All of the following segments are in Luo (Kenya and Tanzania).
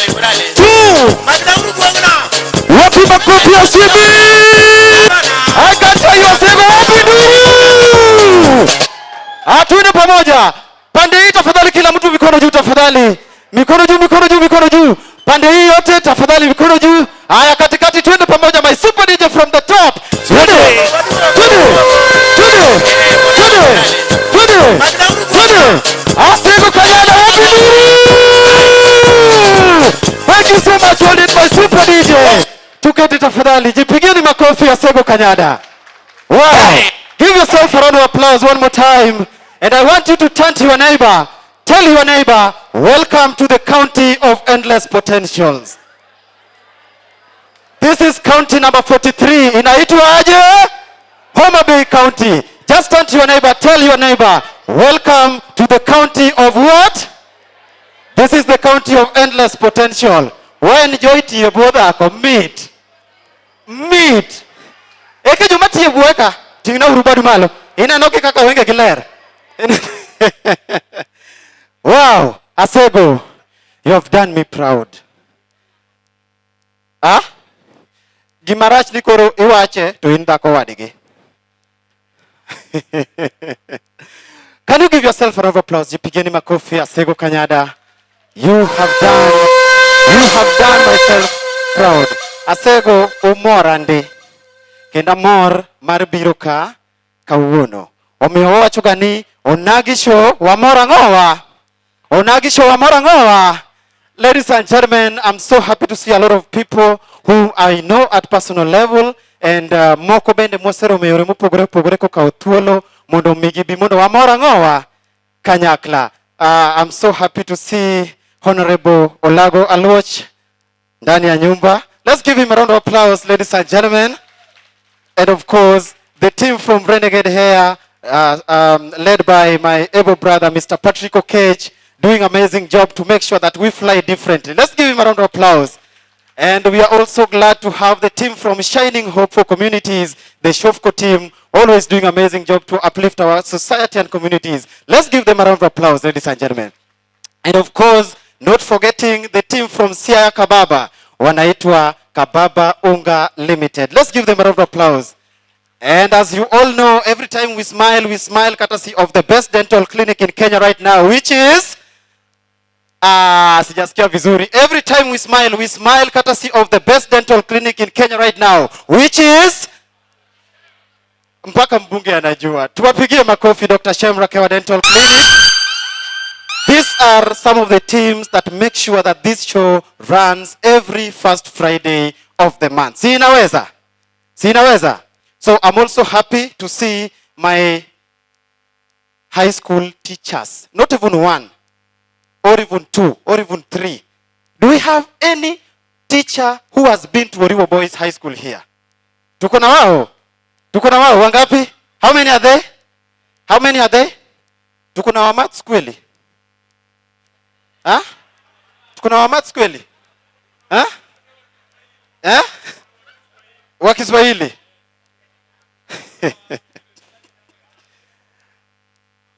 2. Wapi makofi ya Sibi? I can tell you Asego, wapi nduru? Atwende pamoja. Pande hii tafadhali, kila mtu mikono juu tafadhali. Mikono juu, mikono juu, mikono juu. Pande hii yote tafadhali mikono juu. Haya, katikati twende pamoja, my super DJ from the top. Twende. Twende. Twende. Twende. Twende. Twende. Asego Kanyada, wapi nduru? Thank you so much all it, my super DJ. Tuketi tafadhali, jipigieni makofi Asego Kanyada. Wow. Give yourself a round of applause one more time. And I want you to turn to your neighbor. Tell your neighbor, welcome to the county of endless potentials. This is county number 43. Inaitwa aje? Homa Bay County. Just turn to your neighbor, tell your neighbor, welcome to the county of what? This is the county of endless potential. When joy tiyo bodhako, meet. Meet. Eke joma tiyo bueka, ting'na uru badu malo. Ineno gi kaka wenge gi ler. Wow, Asego, you have done me proud. Ah? Gima rach ni koro iwache to in dhako wadgi. Can you give yourself a round of applause? Jipigeni makofi Asego Kanyada. You have done myself proud. Asego umora ndi. Kendo amor mar biro ka kawuono. Omiyo wawacho ga ni Onagi Show wamor ang'owa? Onagi Show wamor ang'owa? Ladies and gentlemen, I'm so happy to see a lot of people who I know at personal level and moko bende mwaseromo e yore mopogore opogore kokawo thuolo mondo mi gibi mondo wamor ang'owa kanyakla. I'm so happy to see Honorable Olago Aluoch ndani ya nyumba. Let's give him a round of applause, ladies and gentlemen. And of course, the team from Renegade here, led by my able brother, Mr. Patrick Okech, doing amazing job to make sure that we fly differently. Let's give him a round of applause. And we are also glad to have the team from Shining Hope for Communities, the Shofco team, always doing amazing job to uplift our society and communities. Let's give them a round of applause, ladies and gentlemen. And of course, not forgetting the team from Siaya Kababa, wanaitwa Kababa Unga Limited. Let's give them a round of applause. And as you all know, every time we smile courtesy of the best dental clinic in Kenya right now, which is... Ah, sijasikia vizuri. Every time we smile courtesy of the best dental clinic in Kenya right now, which is... Mpaka mbunge anajua. Tuwapigie makofi Dr. Shem Rakewa Dental Clinic. These are some of the teams that make sure that this show runs every first Friday of the month. Si inaweza? Si inaweza? So I'm also happy to see my high school teachers. Not even one, or even two, or even three. Do we have any teacher who has been to Oriwo Boys High School here? Tuko na wao? Tuko na wao wangapi? How many are they? How many are they? Tuko na wa maths kweli? Ha? Tuko na wa maths kweli? Ha? Eh? Wa Kiswahili?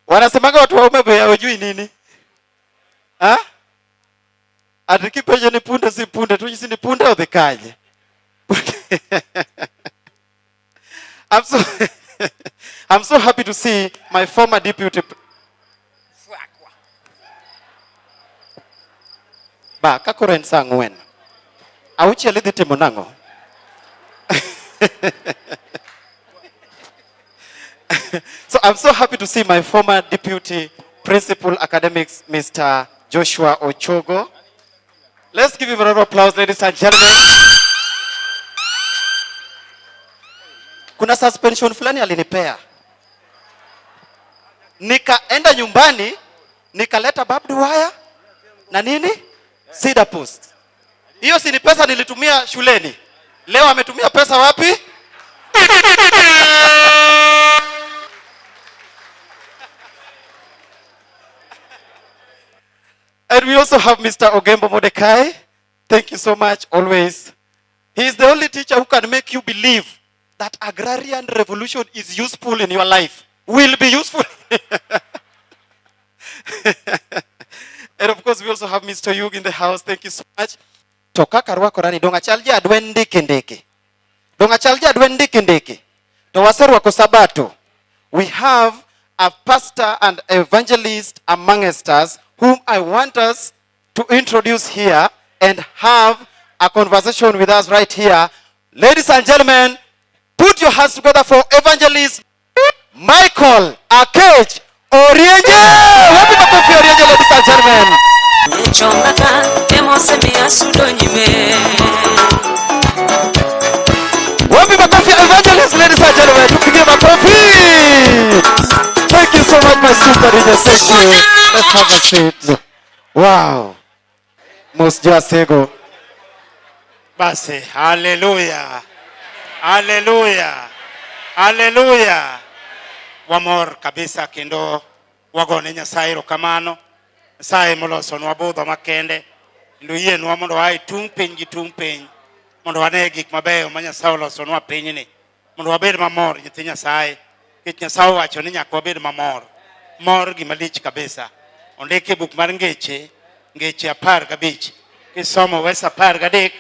Wanasemaga watu wa umeme hawajui nini? Ha? Ati kipenjo ni punde si punde, tu si ni punde odhikaje? I'm so happy to see my former deputy Ba, ka koro en saa ang'wen. Auchiel idhi timo nang'o? So I'm so happy to see my former deputy principal academics, Mr. Joshua Ochogo. Let's give him a round of applause, ladies and gentlemen. Kuna suspension fulani alinipea. Nikaenda nyumbani, nikaleta barbed wire na nini? Cedar post. Hiyo si ni pesa nilitumia shuleni. Leo ametumia pesa wapi? And we also have Mr. Ogembo Mordecai. Thank you so much, always. He is the only teacher who can make you believe that agrarian revolution is useful in your life. Will be useful. And of course we also have Mr. Yug in the house. Thank you so much. To kaka rwakora ni dong achal jadwen ndiki ndiki. Dong achal jadwen ndiki ndiki. To waserwako sabato. We have a pastor and evangelist amongst us whom I want us to introduce here and have a conversation with us right here. Ladies and gentlemen, put your hands together for evangelist Michael Akech Orienje. Wapi makofi ya Orienje, ladies and gentlemen. Wapi makofi ya evangelist, ladies and gentlemen. Tupige makofi. Thank you so much, my super DJ. Thank you. Let's have a seat. Wow. Mos Jasego. Basi, haleluya, haleluya, haleluya. Wamor kabisa kendo wagone Nyasaye erokamano. Nyasaye molosonwa budho makende kendo yienwa mondo waa e tung' piny gi tung' piny mondo wane gik mabeyo ma Nyasaye olosonwa pinyni mondo wabed mamor nyithi Nyasaye nikech Nyasaye owacho ni nyaka wabed mamor. Mor gima lich kabisa. Ondiki e buk mar Ngeche, Ngeche 15 kisomo wes 13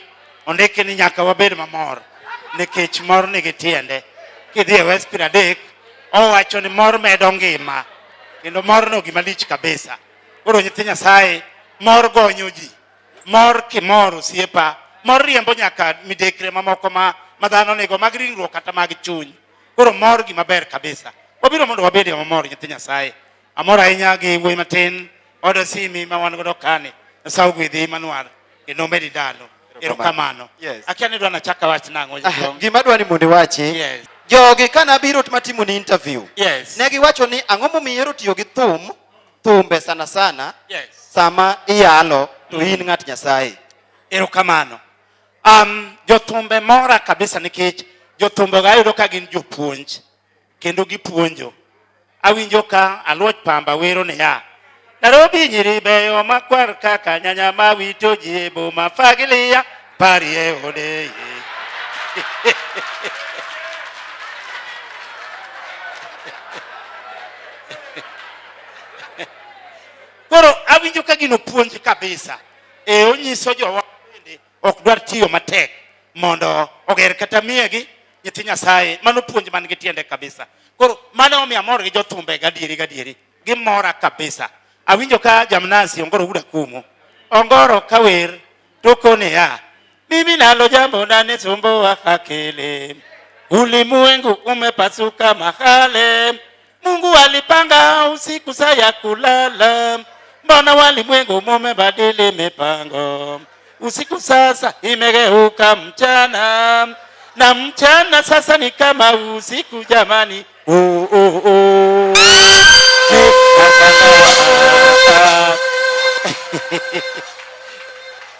ondiki ni nyaka wabed mamor nikech mor nigi tiende. Kidhi e wes 30 owacho ni mor medo ngima kendo morno gima lich kabisa. Koro nyithi Nyasaye, mor gonyo ji, mor kimor osiepa, mor riembo nyaka midekre mamoko ma dhano nigo mag ringruok kata mag chuny. Koro mor gima ber kabisa. Wabiro mondo wabed mamor nyithi Nyasaye. Amor ahinya gi wuoyi matin oda simi ma wan godo kani. Nyasaye ogwedhi Emmanuel kendo omedi ndalo. Erokamano. Yes. Akia ni dwa nachak awach nang'o jaduong'. Gima dwa ni mondo iwachi. Yes. Jogi kana abiro matimo ni interview. Yes. Ne giwacho ni ang'o momiyo ihero tiyo gi thum, thumbe sana sana. Yes. Sama iyalo to in ng'at Nyasaye. Erokamano. Jothumbe mora kabisa nikech jothumbe go ayudo ka gin jopuonj kendo gipuonjo. Awinjo ka Aluoch Pamba wero niya, Nairobi nyiri beyo makwar kaka nyanya ma wito ji e boma fagilia parie ode. Koro awinjo ka gino puonj kabisa. E onyiso jowa bende ok dwar tiyo matek mondo oger kata miyegi nyithi Nyasaye. Mano puonj man gi tiende kabisa. Koro mano omiyo amor gi jothumbe gadieri gadieri. Gimora kabisa. Awinjo ka Jamnasi Ongoro wuda kumo. Ongoro ka wer to koniya, mimi nalo jambo nane sumbo akili. Ulimwengu umepasuka mahale. Mungu alipanga usiku saa ya kulala. Mbona walimwengu mumebadili mipango? Usiku sasa imegeuka mchana, na mchana sasa ni kama usiku jamani. Oh, oh, oh.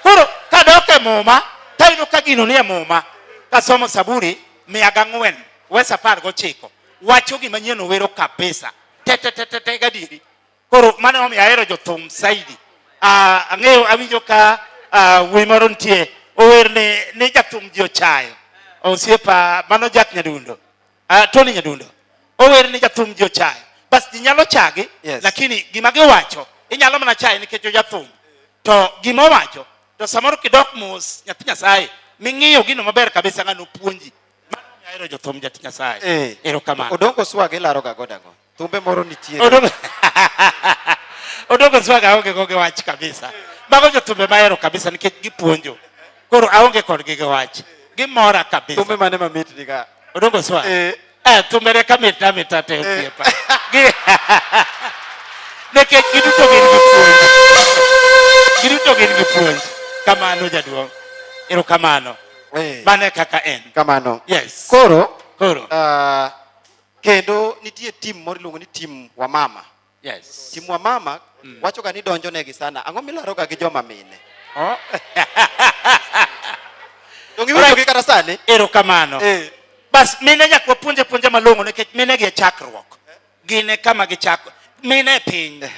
Koro kadok e muma tayudo ka gino nie muma kasomo Saburi 104 wes 19 wacho gima nyien owero kabisa te te te te te gadieri. Koro mano omiyo ahero jothum saidi. Ang'eyo awinjo ka wuoyi moro nitie ower ni jathum ji ochayo. Osiepa mano Jack Nyadundo. Tony Nyadundo. Ower ni jathum ji ochayo. Bas ji nyalo chagi, Yes. lakini gima giwacho inyalo mana chaye nikech ojathum. To gima owacho to samoro kidok mos nyathi Nyasaye ming'iyo gino maber kabisa ng'ano puonji. Mano omiyo ahero jothum jatich Nyasaye. Erokamano. Odongo Swag ilaro ga godo ang'o? Thumbe moro nitie. Odongo Swag aonge go gi wach kabisa. Mago jothumbe mahero kabisa nikech gipuonjo. Koro aonge kodgi gi wach. Gimora kabisa. Thumbe mane mamit ni ka? Odongo Swag. Thumbe ne ka mit amita te osiepa. Nikech giduto gin gi puonj. Giduto gin gi puonj. Kamano jaduong'. Erokamano. Mano e kaka en. Kamano. Yes. Koro. Koro. Kendo nitie team moro iluongo ni team Wamama. Yes. Team Wamama wacho ga ni donjo negi sana. Ang'o milaro ga gi joma mine? Oh. Donge iwinjo gi kata sani? Erokamano. Bas mine nyaka wapuonje puonja malong'o nikech mine gi e chakruok. Gin e kama gichako. Mine e piny.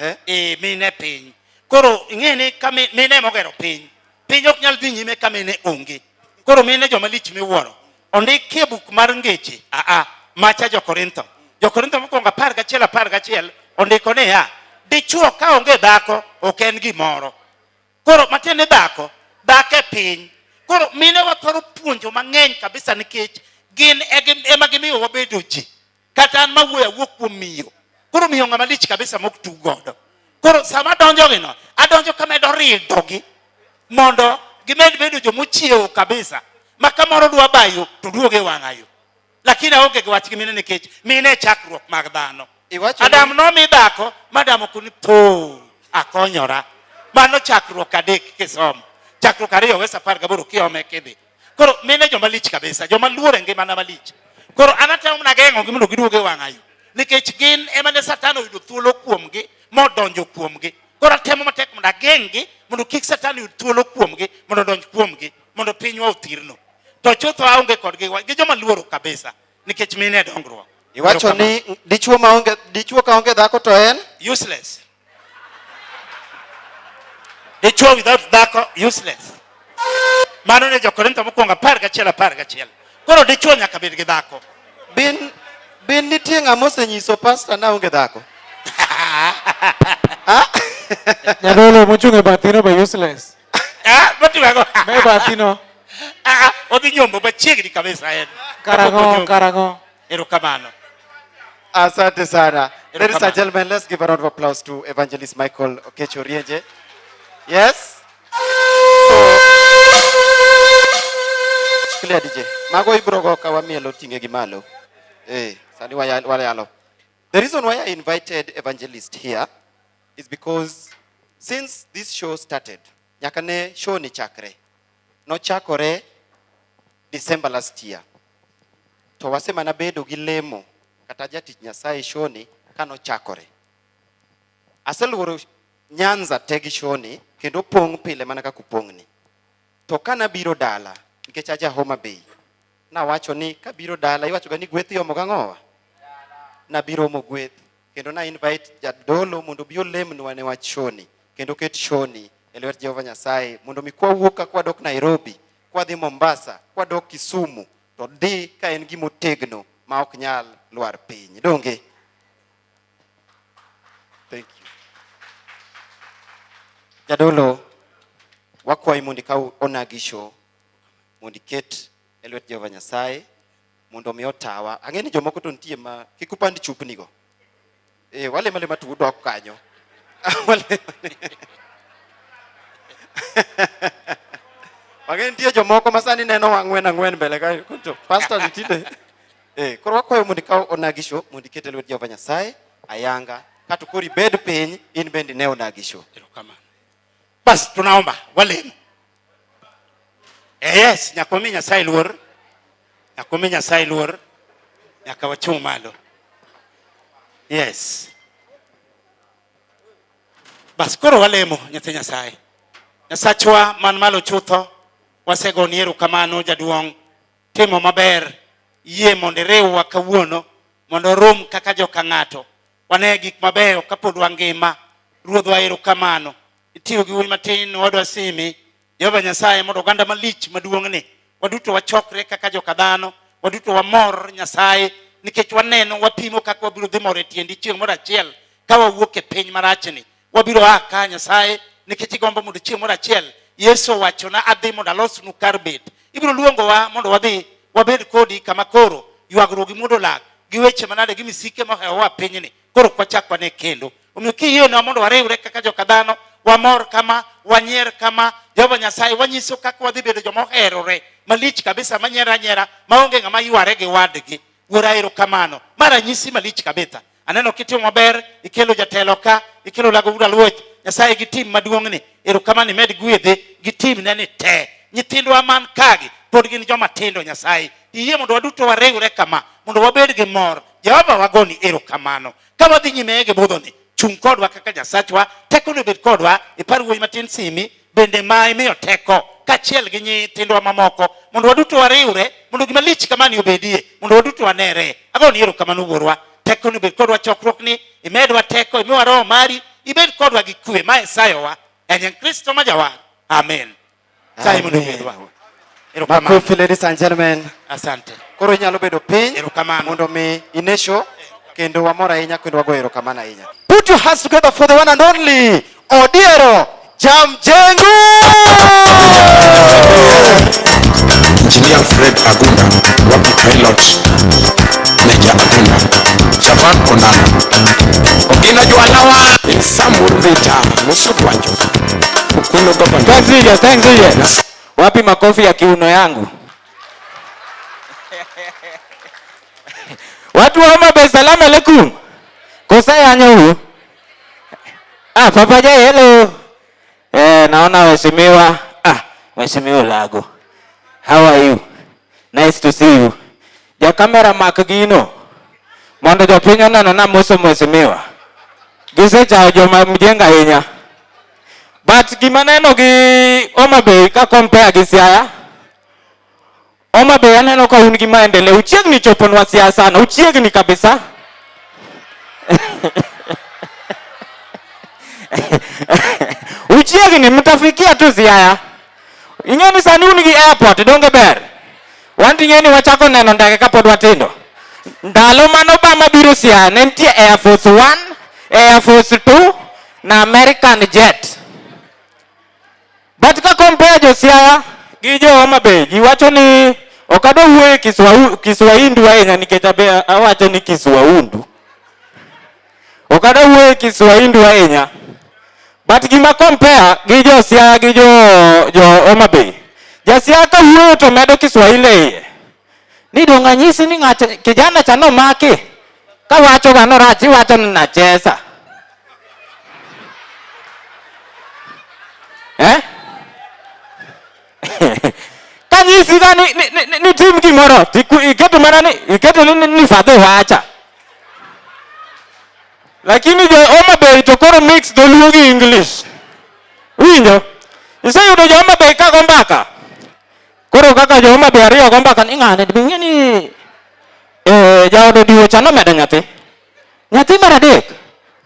Mine e piny. Koro ing'e ni ka mine ema ogero piny. Piny ok nyal dhi nyime ka mine onge. Koro mine joma lich miwuoro. Ondiki e buk mar Ngeche, macha Jokorintho. Jokorintho mokwongo 11 11 ondiko niya, Dichuo ka onge dhako ok en gimoro. Koro matiende ni dhako, dhako e piny. Koro mine wathoro puonjo mang'eny kabisa nikech gin ema gimiyo wabedo ji. Kata an mawuoyo awuok kuom miyo. Koro miyo ng'ama lich kabisa mok tug godo. Koro sama adonjo gino, adonjo kamedo ridogi mondo gimed bedo jomochiewo kabisa. Ma kamoro dwa bayo to duogo e wang'ayo. Lakini aonge gi wach gi mine nikech mine e chakruok mag dhano. Iwacho Adam nomi dhako, madam okoni tho akonyora. Mano chakruok adek kisomo. Chakruok ariyo wes 18 kiome kidhi. Koro mine joma lich kabisa, joma luor e ngimana malich. Koro an atemo mana geng'ogi mondo giduog e wang'ayo. Nikech gin ema ne Satan oyudo thuolo kuomgi modonjo kuomgi. Koro atemo matek mondo ageng'gi mondo kik Satan oyud thuolo kuomgi mondo odonj kuomgi mondo pinywa othirno. To chutho aonge kodgi gi joma luoro kabisa nikech mine e dongruok. Iwacho ni dichuo maonge dichuo ka onge dhako to en useless. Dichuo without dhako useless. Mano ne Jo-Korintho mokwongo 11 11. Koro dichuo nyaka bed gi dhako. Bin bin nitie ng'ama osenyiso pastor na onge dhako. Jadolo mochung' e bathino be useless. Ah, moting'o. Me bathino. Ah, ah, odhi nyombo machiegni kabisa en. Karang'o, karang'o. Erokamano. Asante sana. Ladies and gentlemen, let's give a round of applause to Evangelist Michael Okecho Rienje. Yes. Shikilia DJ. Mago ibro go ka wamielo ting'e gi malo. Eh, sani wayalo. The reason why I invited Evangelist here is because since this show started, nyaka ne show ni chakre. Nochakore December last year. To wasemana bedo gi lemo kata jatich Nyasaye shoni kanochakore. Aseluoro Nyanza te gi shoni kendo pong' pile mana kaka opong'ni. To kanabiro dala, nikech aja Homa Bay, nawacho ni kabiro dala iwachoga ni gweth iomo gang'owa? Nabiro omo gweth kendo na invite jadolo mondo obi olemnwa ne wach shoni kendo ket shoni e lwet Jehova Nyasaye mondo mi kwawuok ka kwadok Nairobi, kwadhi Mombasa, kwadok Kisumu to dhi ka en gima otegno ma ok nyal lwar piny. Donge? Thank you. Jadolo, wakwayi mondo ikaw onagi show mondo iket e lwet Jehova Nyasaye mondo mi otawa. Ang'e ni jomoko to nitie ma kik upand chupnigo. Eh, walemo alema to udok kanyo. Wang'e nitie jomoko ma sani neno ang'wen ang'wen mbele ka to pastor ni tinde. Eh, koro wakwayo mondo ikaw onagi show mondo iket e lwet Jehova Nyasaye ayanga kato koro ibed piny in bende ine onagi show. Erokamano. Bas tunaomba walemo. Eh, yes, nyaka wami Nyasaye luor. Nyaka wami Nyasaye luor. Nyaka wachung' malo. Yes. Bas koro walemo nyathi Nyasaye. Nyasachwa man malo chutho, wasegoni erokamano jaduong', timo maber, yie mondo iriwwa kawuono mondo orom kaka joka ng'ato. Wane gik mabeyo kapod wangima. Ruodhwa erokamano. Itiyo gi wuoyi matin wadwa simi. Jehova Nyasaye mondo oganda malich maduong'ni waduto wachokre kaka joka dhano, waduto wamor Nyasaye nikech waneno wapimo kaka wabiro dhi moro e tiendi chieng' moro achiel ka wawuok e piny marachni. Wabiro a ka Nyasaye nikech igombo mondo chieng' moro achiel Yesu owachona adhi mondo alosnu kar bet. Ibiro luongowa mondo wadhi wabed kodi kama koro ywagruok gi muodo lak gi weche manade gi misike mohewowa pinyni koro ok wachak wane kendo. Omiyo kiyienwa mondo wariwre kaka joka dhano, wamor kama, wanyier kama, Jehova Nyasaye wanyiso kaka wadhi bedo joma oherore malich kabisa, manyiero anyiera maonge ng'ama yware gi wadgi. Wuora erokamano. Ma ranyisi malich kabisa. Aneno kitimo maber, ikelo jatelo ka, ikelo Lago Wuod Aluoch, Nyasaye gi tim maduong'ni, erokamano imed gwedhe gi timne ni te. Nyithindwa man kagi pod gin joma tindo Nyasaye. Iyie mondo waduto wariwre kama, mondo wabed gi mor. Jehova wagoni erokamano. Ka wadhi nyime gi budhoni, chung' kodwa kaka Nyasachwa, tekoni obed kodwa, ipar wuoyi matin Simi, bende ma imiyo teko kaachiel gi nyithindwa mamoko mondo waduto wariwre mondo gima lich kamani obedie mondo waduto wanere. Agoni erokamano wuorwa, tekoni obed kodwa chokruokni, imedwa teko, imiwa roho mari, ibed kodwa gi kwe ma esayowa e nying Kristo ma jawar. Amen. Nyasaye mondo ogwedhwa. Erokamano. Makofi ladies and gentlemen. Asante. Koro inyalo bedo piny Erokamano. mondo mi ine show. Kendo wamor ahinya kendo wagoyo erokamano ahinya. Put your hands together for the one and only Odiero Jamjengo! Engineer Fred Agunda, wapi pilot Major Agunda, Shaban Onana, Ogina Jwalawa, Samuel Vita, Musu Dwanjo, Ukuno Governor. Thanks DJ, thanks DJ. Wapi makofi ya kiuno yangu? Watu wa Homa Bay, salamu alaikum. Kosa yanyo huyu. Ah, Papa Jay, hello. Naona waheshimiwa. Ah, Mheshimiwa Lago. How are you? Nice to see you. Ja kamera mak gino. Mondo jopiny oneno na moso mheshimiwa. Gisechayo joma mjenga ahinya. But gima neno gi Homa Bay ka compare gi Siaya, Homa Bay aneno ka un gi maendeleo. Uchiegni choponwa Siaya sana, uchiegni kabisa. Uchiegni mtafikia tu Siaya. Ing'eni sani un gi airport, donge ber? Wan to ing'eni wachako neno ndege kapod watindo. Ndalo mane Obama biro Siaya, ne nitie Air Force 1, Air Force 2 na American Jet. But ka compare jo Siaya gi jo Homa Bay, ji wacho ni ok adwa wuoyo e Kiswahili ahinya nikech abe awacho ni Kiswahundu. Ok adwa wuoyo e Kiswahili ahinya. But gima compare gi jo Siaya gi jo Homa Bay. Ja Siaya ka wuoyo to medo Kiswahili e iye. Ni dong' anyisi ni ng'ato kijana cha nomaki. Ka wacho ga norach, iwacho ni nachesa. Eh? Kanyisi ga ni tim gimoro, iketo mana ni, iketo ni fadhe wacha. Lakini jo Homa Bay to koro mix dholuo gi English. Winjo? Iseyudo jo Homa Bay ka go mbaka? Koro kaka jo Homa Bay ariyo go mbaka ni ng'ane, be ing'e ni, jaod Odiwo cha nomedo nyathi. Nyathi mar adek.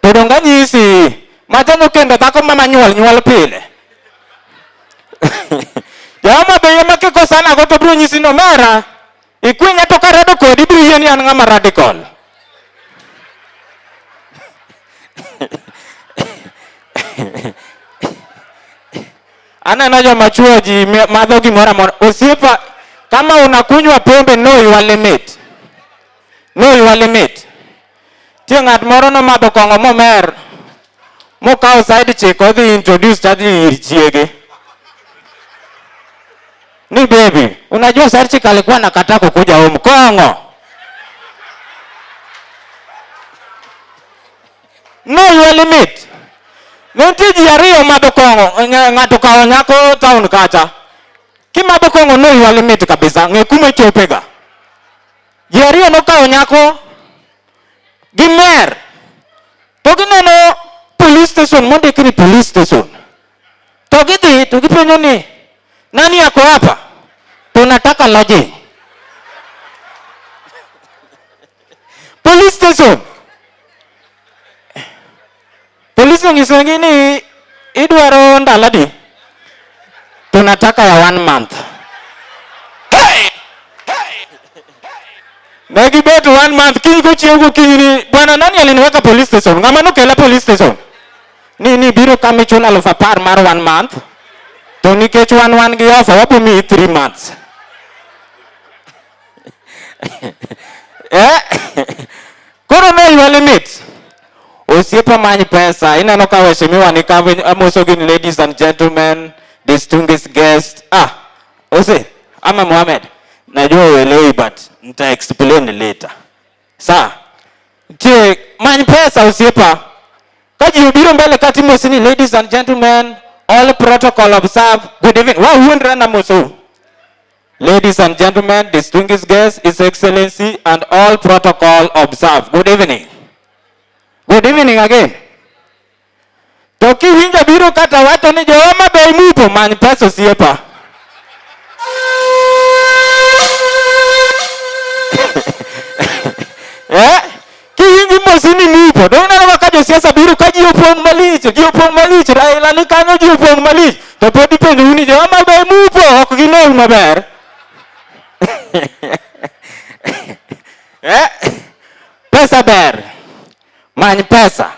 To donge anyisi, macha nokendo dhako mama nyuol, nyuol pile. Jo Homa Bay ema kikosana go to biro nyisi ni omera, ikwinya to karado kodi ibiro yie ni an ng'ama radical. Aneno joma chuo ji madho gimoro amora. Osiepa, kama unakunywa pombe, know your limit. Know your limit. Tie ng'at moro nomadho kong'o momer, mokawo side chick odhi introduce tadhi ir chiege. Ni baby, unajua side chick alikuwa anakataa kukuja home. Kong'o. Know your limit. Nitie ji ariyo madho kong'o, ng'ato kawo nyako town kacha. Kimadho kong'o, know your limit kabisa. Ng'e kuma ichopega. Ji ariyo nokawo nyako gimer. To gineno police station mondik ni police station. To gidhi to gipenjo ni nani ako hapa? Tunataka lodging. Police station. Polisi onyisogi ni idwaro ndalo adi? Tunataka ya 1 month. Hey! Ne gibet 1 month, kiny kochiew gokinyi ni bwana nani aliniweka police station? Ng'ama nokela police station? Ni biro kama ichulo alufu apar mar 1 month. To nikech wan gi offer wabo miyi 3 months. Koro no your limit. Osiepa many pesa. Ineno ka waheshimiwa ni ka amoso gin ladies and gentlemen, distinguished guests. Ose, ama Mohamed. Najua uelewi but nita explain later. Sa, je, many pesa osiepa. Ka ji obiro mbele kati mosi ni ladies and gentlemen, all protocol observed. Good evening. Wa wuondra na moso. Ladies and gentlemen, distinguished guests, His Excellency, and all protocol observed. Good evening. Good evening again. To kiwinjo biro kata wacho ni jo Homa Bay mupo, many pesa osiepa. Kiwinjo mosi ni mupo, dong neno ka josiasa biro ka ji opong' malich, ji opong' malich, Raila ni kanyo ji opong' malich. To pod ipenjo ni jo Homa Bay mupo, ok gineu maber. Pesa ber. Many pesa.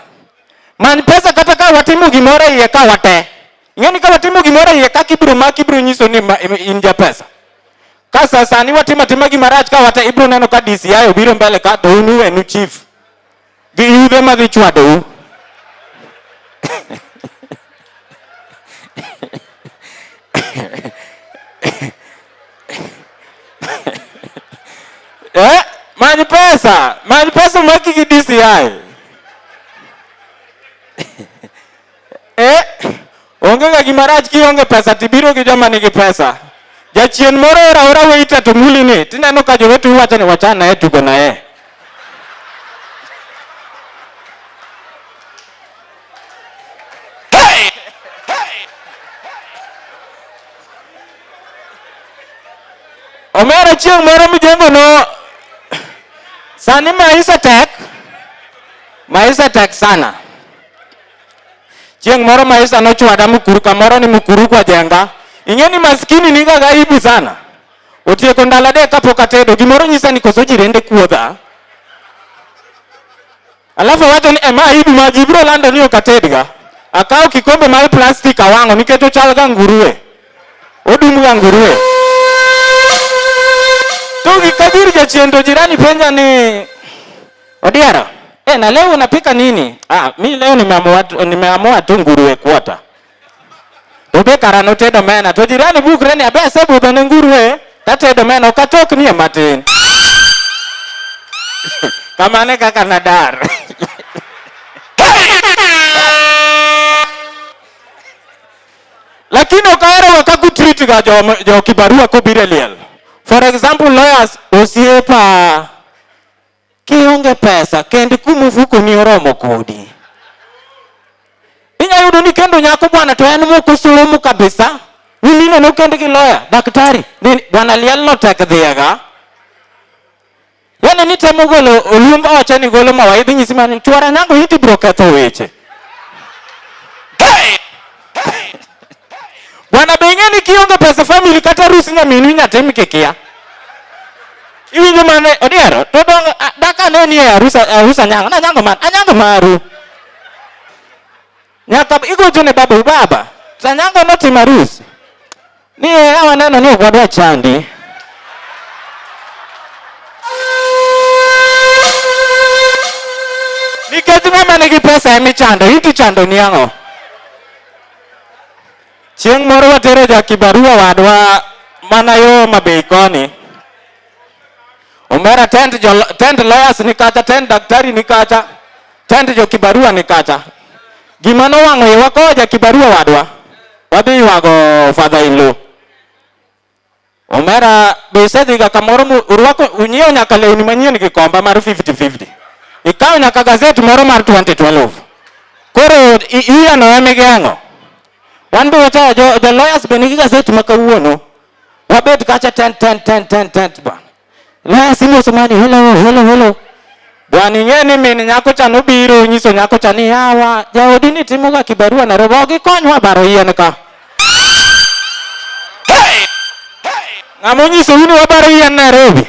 Many pesa kata ka watimo gimoro iye ka wate. Ing'e ni ka watimo gimoro iye ka kibiro maki ibiro nyiso ni in ja pesa. Ka sa sani watimo atima gima rach ka wate ibiro neno ka DCI obiro mbele ka to un uwenu chief. Gi yudhe madhi chwadou. Eh, many pesa, many pesa maki gi DCI. Eh, onge ga gima rach kionge pesa tibiro gi joma nigi pesa. Jachien moro ora ora waiter to muli ni, tineno ka jowetu wacho ni wachana e tugo na e. Omera chieng' moro mijengo no sani maisha tek, maisha tek sana. Chieng' moro maisha nochwada Mukuru kamoro ni Mukuru kwa jenga. Ing'e ni maskini niga ga aibu sana. Otieko ndalo adek kapok atedo, gimoro nyisa ni koso jirende kuodha. Alafu wacho ni ema aibu ma ji biro lando ni ok atedga. Akawo kikombe mar plastic awang'o nikech ochal ga nguruwe. Odum ga nguruwe. To gi kabir jachien to jirani penja ni Odiero, na leo unapika nini? Ah, mi leo nimeamua tu nguruwe kuota. To be kara notedo mena to jirani bukre ni abe asebudho ne nguruwe tatedo mena ok atok nie matin. Kamano e kaka nadar. Lakini ok ahero ga kaka utreat ga jo kibarua kobiro e liel. For example, lawyers, osiepa, kionge pesa, kend kuma ofukoni oromo kodi. Inya yudo ni kendo nyako bwana to en mok osomo kabisa. Ni nokend gi lawyer, daktari. Ni bwana liel no tek dhiega. Yani nitemo golo oluomb ocha ni golo mawaidha nyisi mani chwara nyango iti biro ketho weche. Bwana be ing'e ni kionge pesa family kata arus nyaminu inya tim kikia. Iwinjo mane Odiero to dong daka ne ni e arus Anyango na Anyango man Anyango maru. Nyaka igocho ne babu baba. To Anyango notimo arus. Ni e awa neno ni ok wadwa chandi. Nikech ng'ama nigi pesa ema ichando, in to ichando ni ang'o? Chieng' moro watero ja kibarua wadwa mana yo Homa Bay koni. Omera tent jo tent lawyers ni kacha, tent daktari ni kacha, tent jo kibarua ni kacha. Gima nowang'o iwa kowo ja kibarua wadwa. Wadhi ywago father in law. Omera be isedhiga kamoro mu urwako unyiewo nyaka lewni manyien Gikomba mar 50-50. Ikawo nyaka gazet moro mar 2012. Koro iyano ema igeng'o. Wan be wachayo jo lawyers be nigi gazet ma kawuono. Wabet kacha 10 10 10 10 10 bwana. Lawyers imoso mani hello hello hello. Bwana ing'e ni min nyako cha nobiro nyiso nyako cha ni yawa jaodi ni timoga kibarua Nairobi ok gikonywa baro yien ka. Ng'ama onyisou ni wabaro yien Nairobi?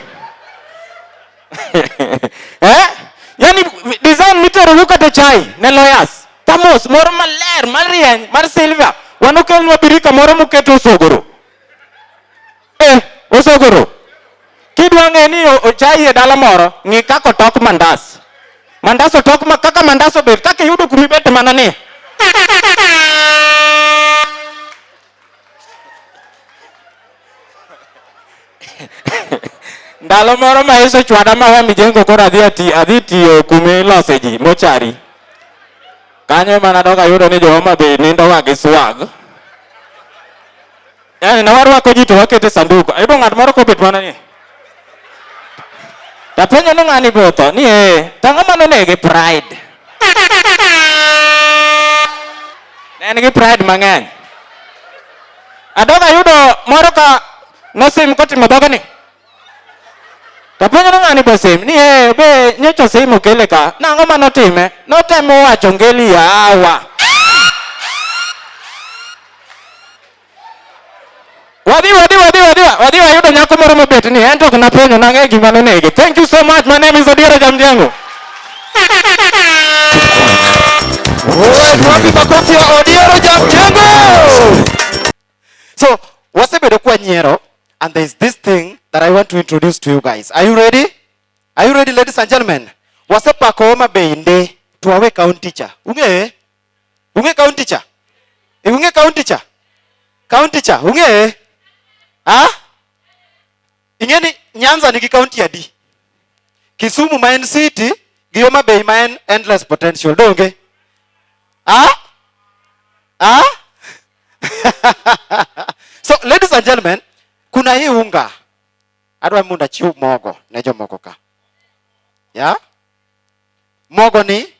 Eh? Yani design mitero kata chai ne lawyers. Thermos moro maler marieny mar silver. Wan okelnwa birika moro moketo osogoro. Osogoro. Kidwa ng'e ni chai e dala moro, ng'i kaka otok mandas. Mandas otok ma kaka mandas obet, kaka iyudo kuma ibet mana ni. Ndalo moro ma Yesu ochwada ma awe mijengo koro adhi tiyo kuma ilose ji, mochari. Kanyo ema nadok ayudo ni jo Homa Bay nindo ga gi swag. Yani ne warwako ji to wakete sanduku. Ayudo ng'at moro kobet mana ni. Tapenjo ni ng'ani be otho? Ni ee. To ang'o mane onege? Pride. Ne en gi pride mang'eny. Adok ayudo moro ka nosim kotimo dhoge ni. Tapenjo ni ng'ani be sim? Ni ee be nyocha osim okele ka. Nang'o mane otime? Notemo wacho ngeli yawa. Wadhi, wadhi, wadhi, wadhi, wadhi wayudo nyako moro mobet ni en to ok napenjo nang'e gima nonege. Thank you so much. My name is Odiero Jamjengo. Wasebedo kwa nyiero and there is this thing that I want to introduce to you guys. Are you ready? Are you ready ladies and gentlemen? Wasepako Homa Bay nde to wawe county cha. Ung'eye? Ung'e county cha? E ung'e county cha? County cha, ung'eye? Ah? Ing'e ni Nyanza nigi county adi? Kisumu ma en city gi Homa Bay ma en endless potential. Donge? Ah? Ah? So ladies and gentlemen, kuna hii unga. Adwa mondo achiw mogo ne jomoko ka. Ya? Mogo ni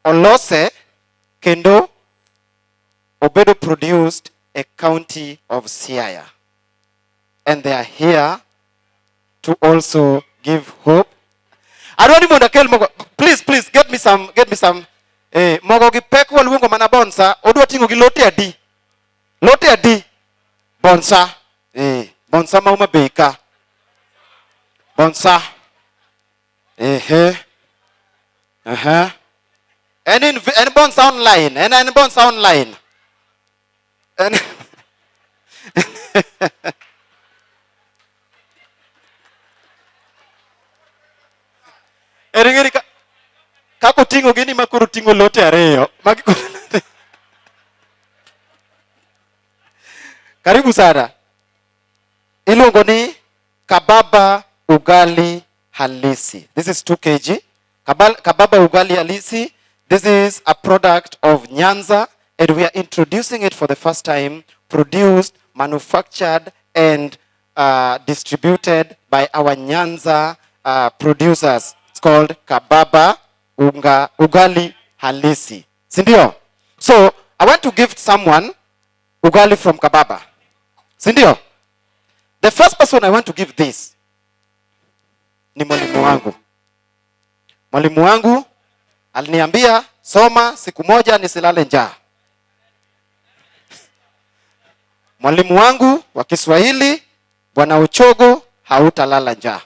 olose kendo obedo produced e county of Siaya. And they are here to also give hope. Adwa ni mondo akel mogo. Please, please, get me some, get me some. Eh, mogo gi pek waluongo mana bonsa. Odwa ting'o gi lote adi? Lote adi? Bonsa. Eh, bonsa ma Homa Bay ka. Bonsa. Ehe. Aha. En in, en bonsa online. En bonsa online. En Ere ng'eni ka kaka oting'o gini ma koro oting'o lote ariyo. Magi koro lote. Karibu sana. Iluongo ni Kababa Ugali Halisi. This is 2 kg. Kababa Ugali Halisi. This is a product of Nyanza and we are introducing it for the first time, produced, manufactured and distributed by our Nyanza producers. It's called Kababa Ugali Halisi. Sindio? So, I want to give someone ugali from Kababa. Sindio? The first person I want to give this ni mwalimu wangu. Mwalimu wangu aliniambia soma siku moja nisilale njaa. Mwalimu wangu wa Kiswahili Bwana Uchogo, hautalala njaa.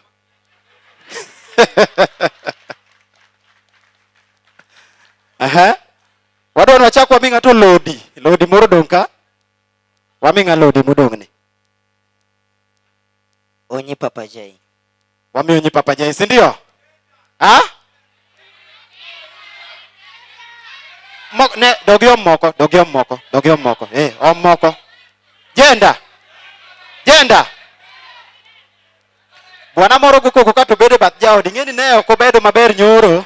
Aha. Wadwa wachako waming'a to lodi. Lodi moro dong' ka. Waming'a lodi modong' ni. Onyi Papa J. Wamiyo Onyi Papa J, si ndio? Ha? Moko, ne, dogi om moko, dogi om moko, dogi om moko. Eh, om moko. Jenda. Jenda. Bwana moro go koko kato bedo bath jaodi, ing'e ni ne ok obedo maber nyoro.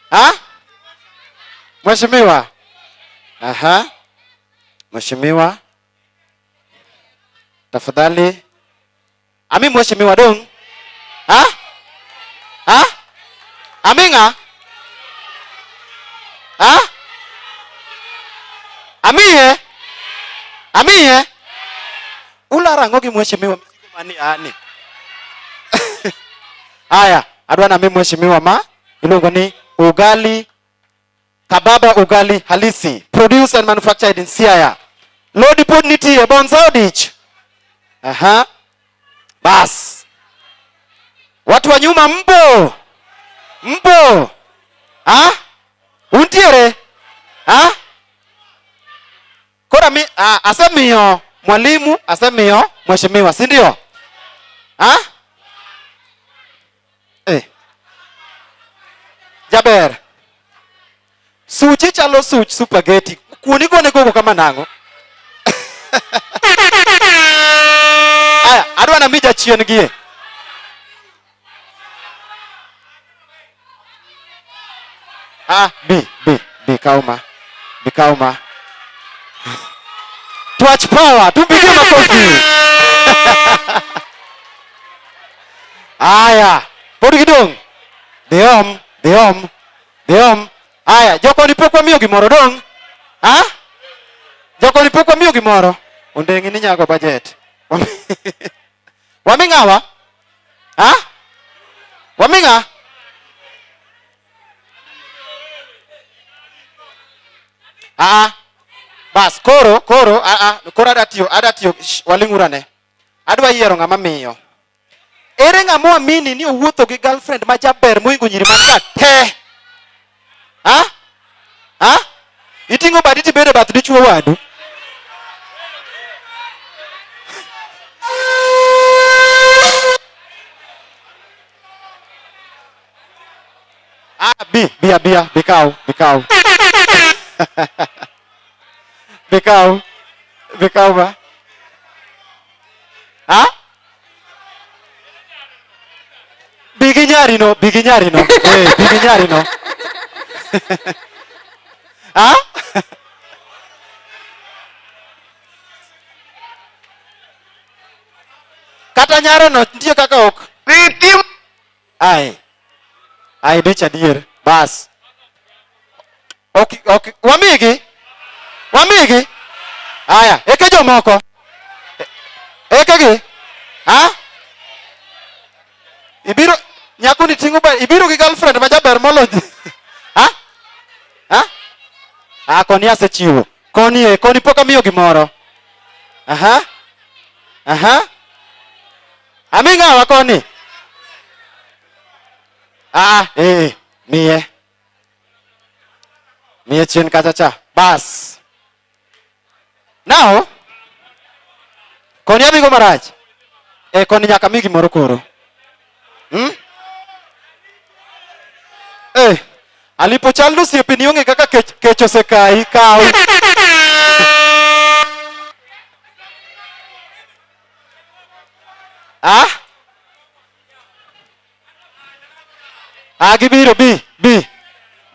Ha? Mheshimiwa. Aha. Mheshimiwa. Tafadhali. Ami mheshimiwa dong. Ha? Ha? Aminga? Ha? Amiye? Amiye? Ulara ang'o gi mheshimiwa mizigo mani ani? Haya, adwa na mi mheshimiwa ma iluongo ni ugali Kababa Ugali Halisi, produced and manufactured in Siaya. Lodi pod nitie, Bonza Odich. Aha. Bas. Watu wa nyuma mpo? Mpo? Ha? Untiere? Ha? Kora mi asemiyo mwalimu, asemiyo mheshimiwa, si ndio? Ha? Eh. Jaber. Suchi chalo such spaghetti. Kuoni gone koko kama nang'o? Aya, adwa na mi jachien gie. Ah, B, B, B kauma. B kauma. Twach power, tumpigie makofi. Aya, pod gidong'. Dhi om, dhi om, dhi om. Aya, jokoni pok wamiyo gimoro dong'? Ha? Jokoni pok wamiyo gimoro? Ondeng'i ni nyago budget. Wami ng'awa? Ha? Wami ng'a? Ah, bas koro koro ah ah koro adwa tiyo waling'urane. Adwa yiero ng'ama miyo. Ere ng'ama oamini ni owuotho gi girlfriend ma jaber mohingo nyiri man ka te? Ha? Ha? Iting'o badi tibedo e bath dichuo wadu? Bi, bi abia, bikaw, bikaw. Bikaw. Bikaw ba? Ha? Bigi nyari no, bigi nyari no. Eh, bigi nyari no. Ha? Kata nyaro no nitie kaka ok. Ai. Ai dich adier. Bas. Ok, ok, wamigi. Wamigi. Aya, eke jomoko. Eke gi. Ha? Ibiro nyako ni tingo ba ibiro gi girlfriend ma jaber moloyo. Ha? Ha? Ah, koni asechiwo. Koni e, koni pok amiyo gimoro. Aha. Aha. Ami ng'awa koni? Ah, eh, miye. Miye chien kacha cha. Bas. Now, koni adhigo marach. Eh, koni nyaka mi gimoro koro. Hmm? Eh, alipo chal osiepeni onge kaka kech, kech osekayi kaw. Ah? Ah, gibiro bi, bi.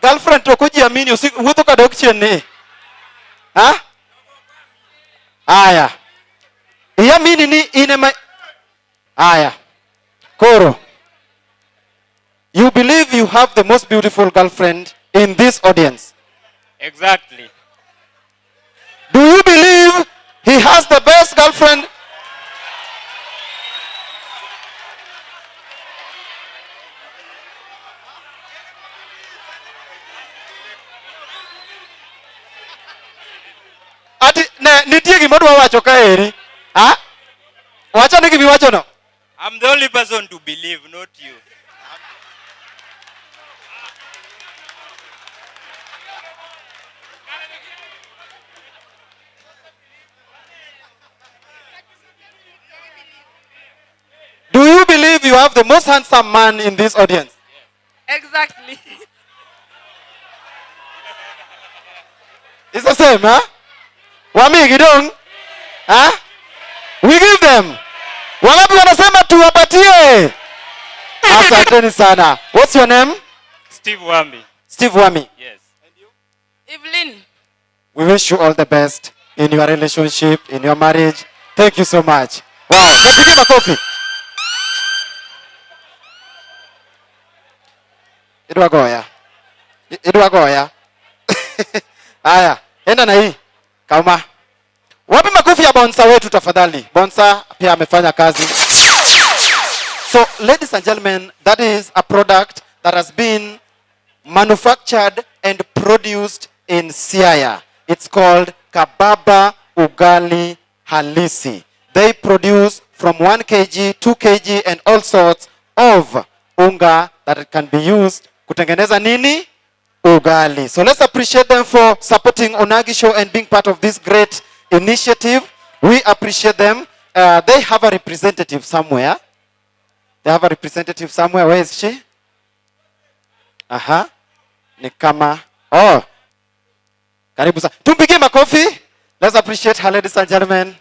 Girlfriend to ok ojiamini, wuotho kadok chien ni. Ah? Aya. Iamini ni in ema Aya. Koro. You believe you have the most beautiful girlfriend in this audience. Exactly. Do you believe he has the best girlfriend? Ati ne nitie gima odwa wacho kaeri. Ah? Wacha ni gima iwacho no. I'm the only person to believe, not you. Do you believe you have the most handsome man in this audience? Exactly. It's the same, huh? Wamigi dong? Huh? We give them. Wangapi wanasema tuwapatie? Asanteni sana. What's your name? Steve Wambi. Steve Wami. Yes. Evelyn. We wish you all the best in your relationship, in your marriage. Thank you so much. Wow. Tupige makofi. Idwa goya. Idwa goya. Haya, enda na hii. Kauma. Wapi makofi ya bouncer wetu tafadhali? Bouncer pia amefanya kazi. So, ladies and gentlemen, that is a product that has been manufactured and produced in Siaya. It's called Kababa Ugali Halisi. They produce from 1 kg, 2 kg and all sorts of unga that can be used kutengeneza nini? Ugali. So let's appreciate them for supporting Onagi Show and being part of this great initiative. We appreciate them. They have a representative somewhere. They have a representative somewhere. Where is she? Aha. Ni kama oh. Karibu sana. Tumpigie makofi. Let's appreciate her, ladies and gentlemen.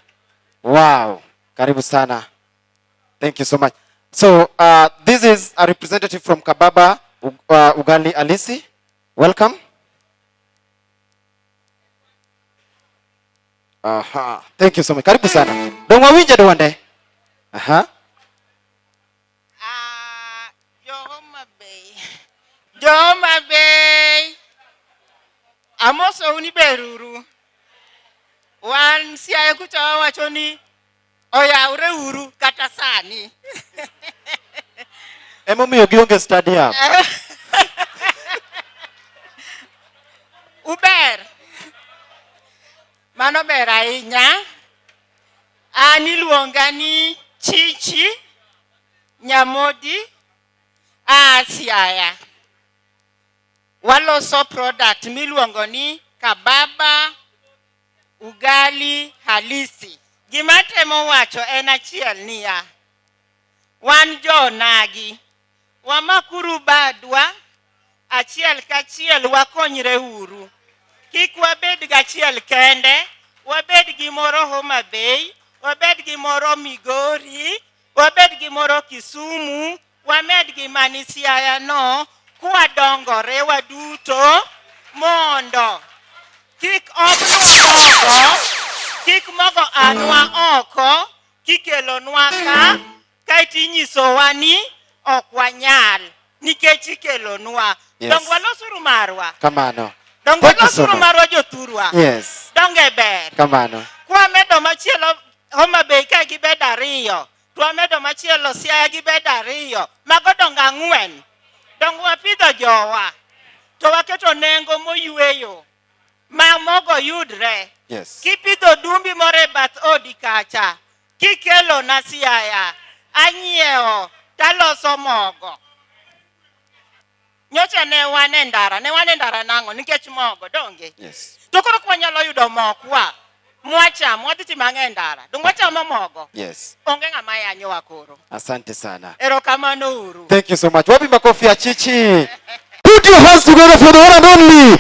Wow. Karibu sana. Thank you so much. So this is a representative from Kababa Ugali Alisi. Welcome. Aha. Thank you so much. Karibu sana. Dong wawinje duonde. Aha. Ah, jo Homa Bay. Jo Homa Bay. Amosou ni beruru. Wan Siaya kucha wawacho ni oyawre uru kata sani. Emomiyo gionge stadium. Uber. Mano ber ahinya. An iluonga ni Chichi Nyamodi aa Siaya. Waloso product miluongo ni Kababa Ugali Halisi. Gima temo wacho en achiel niya, wan jo onagi, wamakuru badwa. Achiel kachiel wakonyre uru. Kik wabed gachiel kende, wabed gi moro Homa Bay, wabed gi moro Migori, wabed gi moro Kisumu, wamed gi mani Siaya no, kwadongore waduto mondo kik omnwa mogo, kik mogo anwa oko, kikelonwa ka, kaeto inyisowa ni ok wanyal nikech ikelonwa. Yes. Dong walosuru marwa. Kamano. Dong Thank you so walosuru much. marwa jothurwa. Yes. Donge ber. Kamano. Kwamedo machielo Homa Bay ka gibedo ariyo, to wamedo machielo Siaya gibedo ariyo, mago dongo ang'wen. Dong wapidho jowa, to waketo nengo moyweyo ma mogo yudre. Yes. Kipidho dumbi moro e bath odi kacha, kikelo na Siaya, anyiewo taloso mogo. Nyocha ne wan e ndara, ne wan e ndara nang'o? Nikech mogo, donge? Yes. To koro kwanyalo yudo mokwa, mwachamo, wadhi timo ang'o e ndara? Dong wachamo mogo? Yes. Onge ng'ama yanyowa koro. Asante sana. Erokamano uru. Thank you so much. Wapi makofi ya Chichi? Put your hands together for the one and only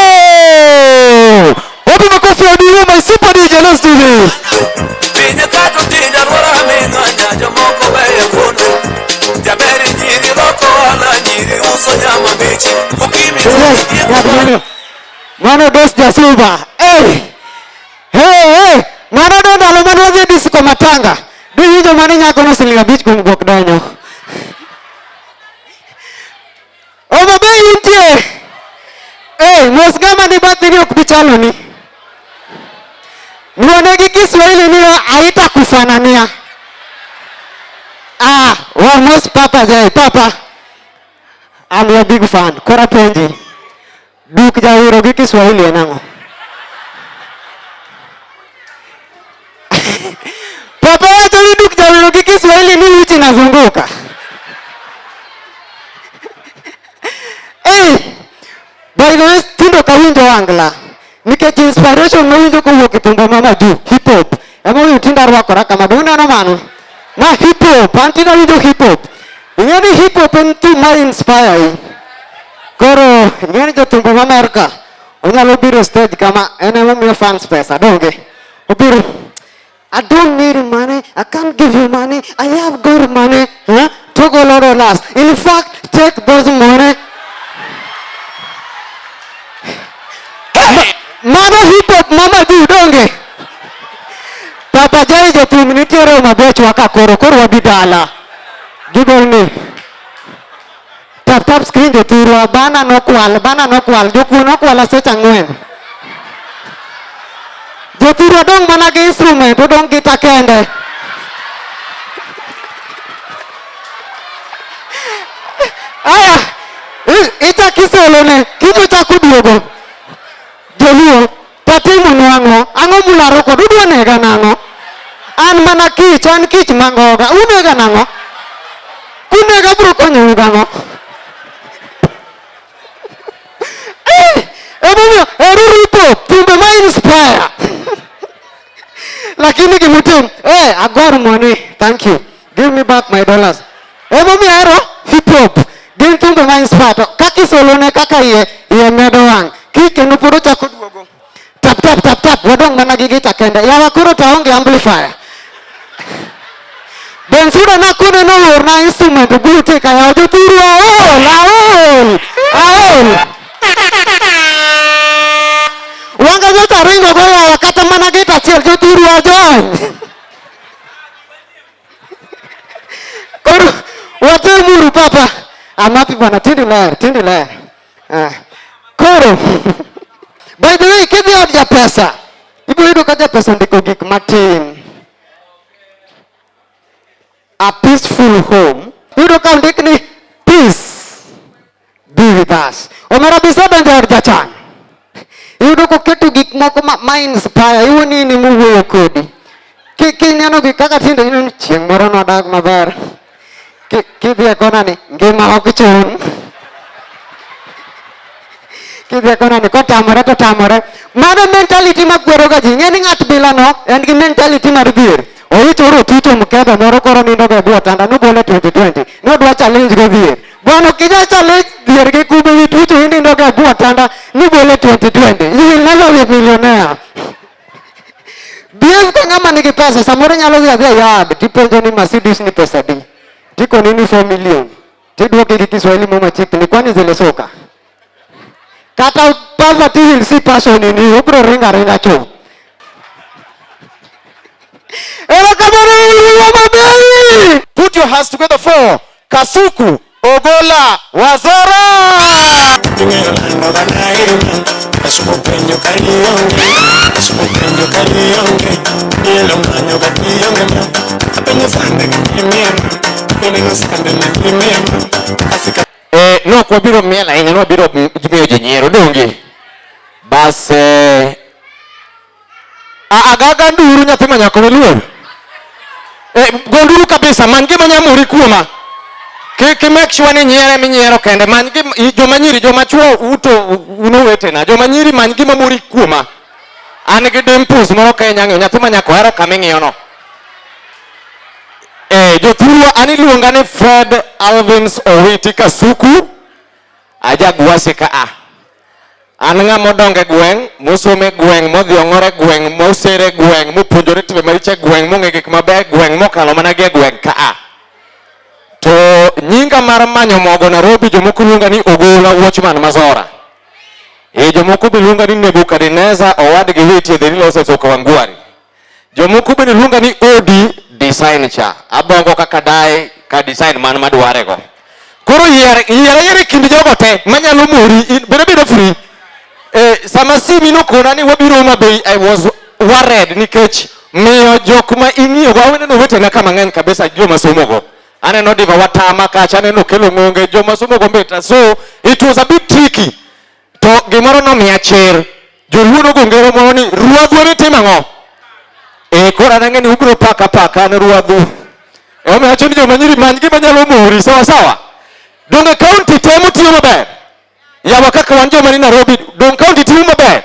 Odio! Wapi makofi ya Odio, my super DJ, let's do this. Pinye kato tija alwora ming'anya jomoko beyo kono Jaber nyiri loko ohala nyiri uso nyama mbichi Ukimi Yes, Mano dos Jasuba. Hey! Hey, hey! Mano do ndalo mane wadhi e disco matanga. Diwinjo mane nyako no siling abich kuom guok donyo. Homa Bay intie. Hey, mos ng'ama ni bathi ni ok bi chaloni. Nione gi Kiswahili ni haitakufanania. Ah, wa mos Papa Jai, Papa. I'm your big fan. Koro penji. Duk jawiro gi Kiswahili en ang'o? Papa wacho ni duk jawiro gi Kiswahili ni wich inazunguka. Hey, by the way, tindo kawinjo wangla. Nikech inspiration mawinjo kowuok e thumbe ma majuu, hip hop. Emomiyo tindo arwakora kama, be uneno mano? Ma hip hop, an tindo awinjo hip hop. Ing'e ni hip hop en thum ma inspire i. Koro ing'e ni jothumbe ma Amerka onyalo biro stage kama en emomiyo fans pesa, donge? Obiro I don't need money. I can't give you money. I have got money. Huh? Took a lot of dollars. In fact, take those money. Mano hip hop mama du donge. Papa Jai jothum nitiere mabech waka koro koro wadhi dala. Gigol ni. Tap tap screen jothurwa bana nokwal bana nokwal jokuo nokwala seche ang'wen. Jothurwa dong' mana gi instrument odong' gita kende. Aya, ichak isolone, kiny ochako duogo. Joluo, tatimo nu ang'o? Ang'o mularo kod udwa nega nang'o? An mana kich, an kich mangoga, unega nang'o? Kunega bro konyou gang'o? Eh, emomiyo heruru hip hop, thumbe ma inspire. Lakini gimutim, eh, agor money, thank you. Give me back my dollars. Emomiyo ahero hip hop. Gin thumbe ma inspire to kaka isolone kaka iye iye medo wang'. Kiny kendo pod ochako duogo. Tap tap tap tap, wadong' mana gi gita kende. Yawa koro to aonge amplifier. Bensuda nakone noorna instrument obutika yawa jothurwa aol aol aol. Wanga nyocha ringo go yawa kata mana gita achiel jothurwa jony. Koro watemuru papa. Amapi bwana tindi ler, tindi ler. Ah. Koro by the way kidhi od japesa ibiro yudo ka japesa ondiko gik matin. A peaceful home. Iyudo ka ondik ni peace be with us. Omera bisedonjo e od jachan. Iyudo koketo gik moko ma inspire, iwuo ni in ema kodi. Kineno gik kaka tinde ineno ni chieng' moro nwadag maber. Kidhi e kona ni ngima ok chun. Kidhi e kona ni kotamore to tamore. Mano mentality makwero ga ji. Ing'e ni ng'at bila no en gi mentality mar dhier. Oichoro otucho mkebe moro koro nindo go e bwo otanda nogole 2020. Nodwa challenge go dhier. Bwana ukija challenge dhier gi kube gi tucho inindo ga gwa tanda ni gole 2020. You will never be millionaire. Behave ka ng'ama nigi pesa, samoro inyalo dhi adhiya yard tipenjo ni Mercedes ni pesa di. Tikoni ni 4 million. Tidwoke gi Kiswahili mo machiegni kwani zile soka. Kata poverty will see passion in you, obro ringa ringa chuth. Erokamano uru Homa Bay! Put your hands together for Kasuku Ogola Wazora. No ok wabiro miel ahinya, nwabiro miyo ji nyiero, donge? Bas agaga nduru nyathi ma nyako miluor. Go nduru kabisa, many gima nyamori kuoma. Ki make sure ni nyiere minyiero kende, many gima joma nyiri, joma chuo uto un owetena, joma nyiri many gima mori kuoma. An gi dimples moro ka inyang'eyo, nyathi ma nyako ohero kama ing'iyo no. Jothurwa an iluonga ni Fred Alvins Owiti Kasuku, aja Gwasi ka a. An ng'ama odongo e gweng', mosomo e gweng', modhi ong'ore e gweng', mosere e gweng', mopuonjore timbe maricho e gweng', mong'e gik mabeyo e gweng', mokalo mana gi e gweng' ka a. To nyinga mar manyo mogo Nairobi jomoko luonga ni Ogola Watchman Mazora. Jomoko be luonga ni Nebuchadnezzar owadgi Witi the real houses of Kawangware. Jomoko bende luonga ni Odi design cha. Abongo kaka dae ka design man madware go. Koro yier yier ayiera e kind jogo te manyalo mori bende bedo free. Sama simi nokona ni wabiro Homa Bay I was worried nikech miyo jok ma ing'iyo go aneno wetena ka mang'eny kabisa joma somo go. Aneno Diva Watama kacha, aneno Kelo Ng'onge, joma somo go mbeta. So it was a bit tricky. To gimoro nomiya chir. Joluo nogo ngero moro ni ruadhu ema itimo ang'o? Koro an ang'e ni ubiro paka paka an ruadhu. Omiyo awacho ni joma nyiri many gima nyalo mori, sawa sawa. Donge county temo tiyo maber? Yawa kaka wan joma ni Nairobi, dong county tiyo maber?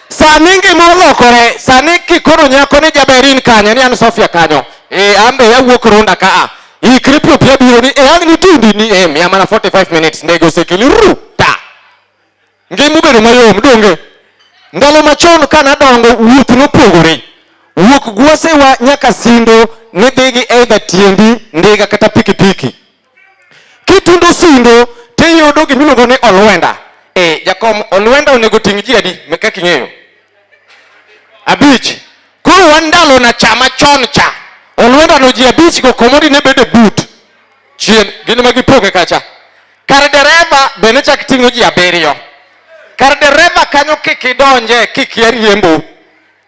Sani ngima olokore, sani kikono nyako ni jaber in kanyo, ni an Sofia kanyo. An be awuok Runda ka a. Ikri piyo piyo biro ni, ang' nitundi ni, miya mana 45 minutes, ndege osekeli, ru, ta. Ngima obedo mayom, donge? Ndalo machon ka nadongo, wuoth nopogore. Wuok Gwasewa nyaka Sindo, nidhi gi either tiendi, ndiga kata pikipiki. Kitundo Sindo, tiyudo gimiluongo ni olwenda. Jakom, olwenda onego ting' ji adi? Kaka ing'eyo? 5. Koro wan ndalo na cha machon cha. Olwenda no ji 5 go komodi ne bedo e but. Chien, gin ema gipoge kacha. Kar dereva be ne chak ting'o ji 7. Kar dereva kanyo kik idonje, kik iriembo.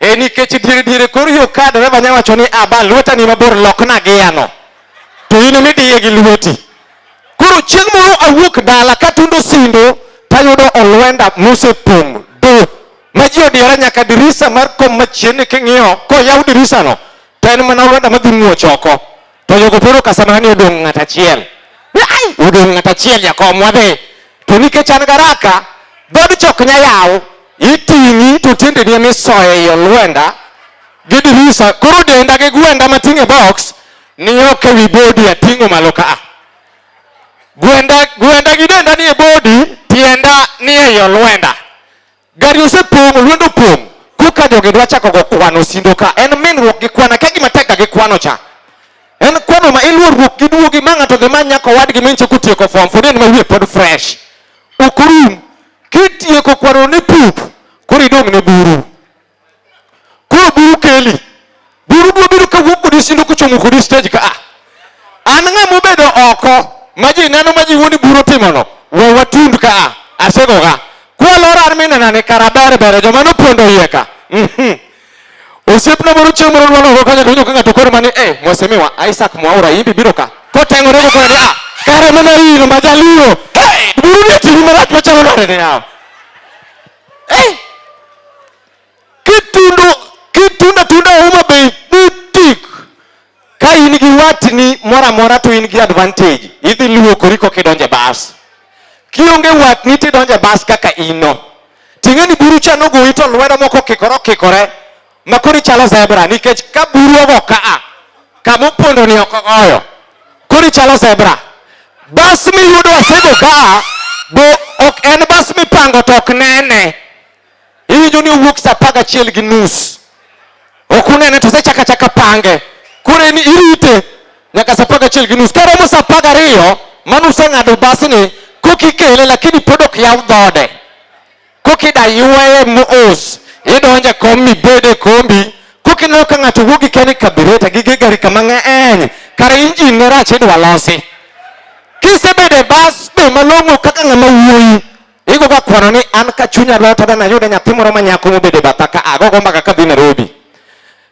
Nikech diere diere kor yo ka dereva nya wacho ni aba lweta ni mabor lokna gia no. To in emidiye gi lweti. Koro chieng' moro awuok dala katundo Sindo tayudo olwenda mosepong' do. Ma ji odiyore nyaka dirisa mar kom machien king'iyo koyaw dirisa no to en mana olwenda madhi muoch oko. To jogo pod okasama ni odong' ng'at achiel. Ai, odong' ng'at achiel jakom wadhi. To nikech an garaka, dhood chok nya yaw, iting'i to tiendeni ema isoyo ei olwenda gi dirisa. Koro denda gi gwenda mating'o e box ni oko ewi bodi ating'o malo ka a. Gwenda gi denda ni e bodi, tienda ni ei olwenda. Gari osepong', olwenda opong'. Koka jogi dwa chako go kwano Sindo ka. En minruok gi kwano, akia gima tek ga gi kwano cha. En kwano ma iluorruok gi duogi ma ng'ato dhi many nyaka owadgi minche kotieko form four, en ma wiye pod fresh. Ok orum. Kitieko kwano ni pup, koro idong' ne buru. Koro buru keli. Buru biro bedo kawuok kodi Sindo kochomo kodi stage ka a. An ng'ama obedo oko ma ji neno ma ji wuo ni buru otimono, we watund ka a, asegoga. Kwaloro an minena ni kara ber ber joma nopondo iye ka. Osiepna moro chieng' moro nwaloro kanyo to winjo ka ng'ato koro mani, mheshimiwa Isaac Mwaura imbi biro ka. Koteng'ore go koro ni, kare mana in ma jaluo. Hey, buru ni timi marach machalo nade ni yawa. Kitundo tunda Homa Bay ni tik. Ka in gi watni moro amora to in gi advantage. Idhi luokori koka idonjo e bas. Kionge watni to idonjo e bas kaka in no. Ting'e ni buru cha nogoyi to lwedo moko okikore okikore ma koro ichalo zebra nikech ka buru ogo ka a, kama opondo ni ok ogoyo. Koro ichalo zebra. Bas miyudo Asego ka bo ok en bas mipango to ok nene. Iwinjo ni owuok saa 11:30. Ok unene to osechako achaka pange. Koro en irite nyaka saa 11:30. Karomo saa 12 mano useng'ado basni kokikele lakini pod ok yaw dhode. Kokida yweye mos idonje kom mibed e kombi kokineno ka ng'ato wuok gi keni kabireta gi gari kama ng'eny kare injin ne rach idwa losi. Kisebedo e bas be malong'o kaka ng'ama wuoyi igoga kwano ni an ka chunya lota dana ayude nyathi moro ma nyako mobedo e batha ka agogo mbaka kadhi Nairobi.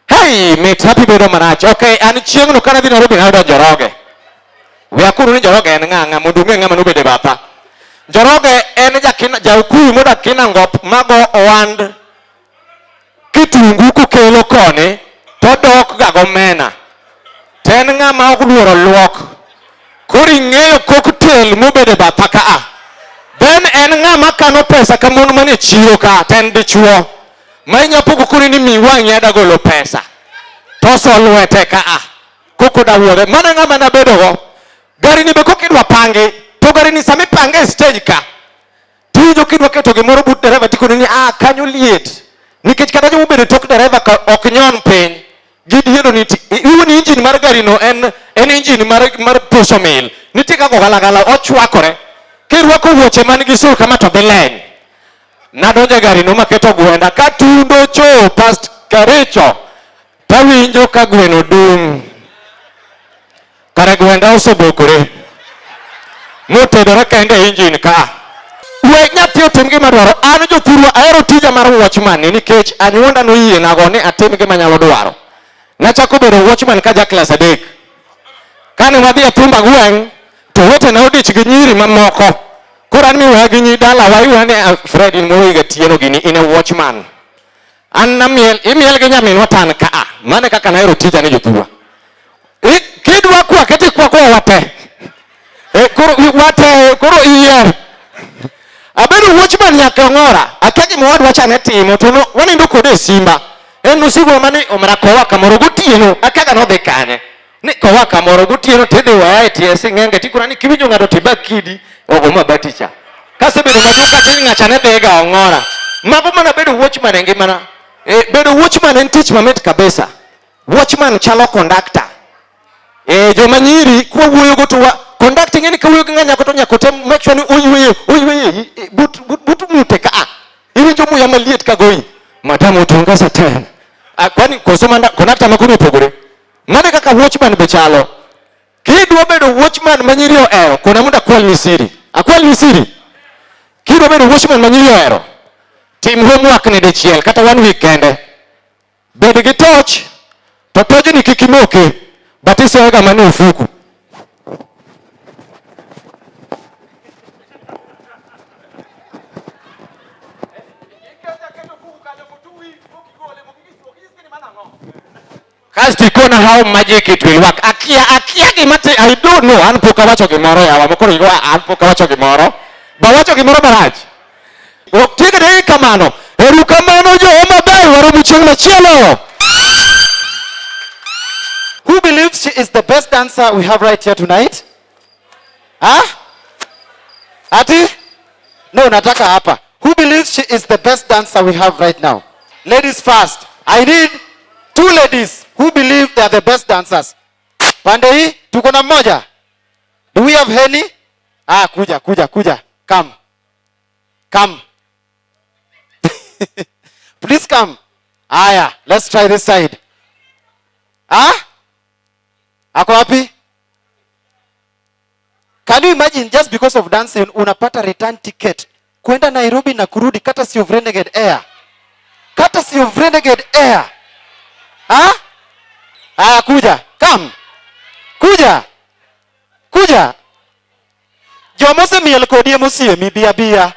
Hey, mit happy bedo marach. Okay, an chieng'no kana dhi Nairobi nayudo Njoroge. We akuru ni Njoroge en ng'a ng'a mondo ung'e ng'ama nobedo e batha. Njoroge en jakina jaokuyu modak Kinangop mago owand kitungu kokelo koni to dok ga gomena. To en ng'ama ok luoro luok. Koro ing'eyo cocktail mobedo e batha ka a. Then en ng'ama kano pesa ka mon manie chiro ka to en dichuo. Ma inya pogo koni ni mi wang'i ada golo pesa. To oso lwete ka a. Koko da wuodhe. Mano e ng'ama nabedogo. Gari ni be kokidwa pangi to gari ni sama ipange e stage ka tiwinjo kidwa keto gimoro but dereva tikoni ni ah kanyo liet nikech kata joma obedo e tok dereva ka ok nyon piny gidiedo ni iwuo ni injin mar gari no en injin mar puso mil nitie kaka ogalagala ochwakore kirwako wuoche man gi sul kama to dhi leny. Nadonjo e gari no maketo gwenda katundo cho past Kericho tawinjo ka gweno dum. Kare gwenda osebokore motedore kende e injin ka. We nyathi otim gima dwaro. An jothurwa ahero tija mar watchman ni nikech anyuonda noyienago ni atim gima anyalo dwaro. Nachako bedo watchman ka ja klas 3. Kane wadhi e thumba gweng' to wetena odich gi nyiri mamoko. Koro an miweya gi nyi dalawa iweya ni Fred in moro higa tieno gini in e watchman. An namiel imiel gi nyaminwa to an ka a. Mano e kaka nahero tija ni jothurwa. Kidwa kwake to ikwako wate. Koro wate koro iyier. Abedo watchman nyaka ong'ora. Akia gima owadwa cha ne timo to no, wanindo kode e simba. En nosigo mani omera kowa kamoro gotieno. Akia ga nodhi kanye. Ni kowa kamoro gotieno tidhi weya e tie sing'enge tikura ni kiwinjo ng'ato tibak kidi ogo mabati cha. Kasebedo maduong' katin ng'acha ne dhiga ong'ora. Mago mana bedo watchman e ngimana. Bedo watchman en tich mamit kabisa. Watchman chalo conductor. Joma nyiri kwa wuoyo go to wa conductor ng'eni ka wuoyo gi ng'a nyako to nyako tem make sure ni oyueyo oyueyo but mute ka a. Iwinjo muya maliet ka goyi. Madam utaongeza tena. Kwani koso manda conductor ma koro opogore. Mano kaka watchman be chalo. Kidwa bedo watchman ma nyiri ohero, kona mondo akwalni siri. Akwalni siri. Kidwa bedo watchman ma nyiri ohero, tim homework ni dichiel kata 1 week kende. Bed gi torch, to tojni kik imoke, but isoyega mana e ofuku. Kasto ikona how magic it will work. Akia gima ti, I don't know. An pok awacho gimoro yawa, mokoro igo an pok awacho gimoro. Ba wacho gimoro marach. Ok tigre kamano. Erokamano jo Homa Bay, waromo chieng' machielo. Who believes she is the best dancer we have right here tonight? Huh? Ati? No, nataka hapa. Who believes she is the best dancer we have right now? Ladies first. I need 2 ladies who believe they are the best dancers. Pande hii tuko na mmoja. Do we have any? Kuja, kuja, kuja. Come. Come. Please come. Aya, let's try this side. Ako wapi? Can you imagine just because of dancing unapata return ticket kwenda Nairobi na kurudi courtesy of Renegade Air? Courtesy of Renegade Air. Aya, kuja. Come. Kuja. Kuja. Jomosemiel kodi emosiemi bia bia.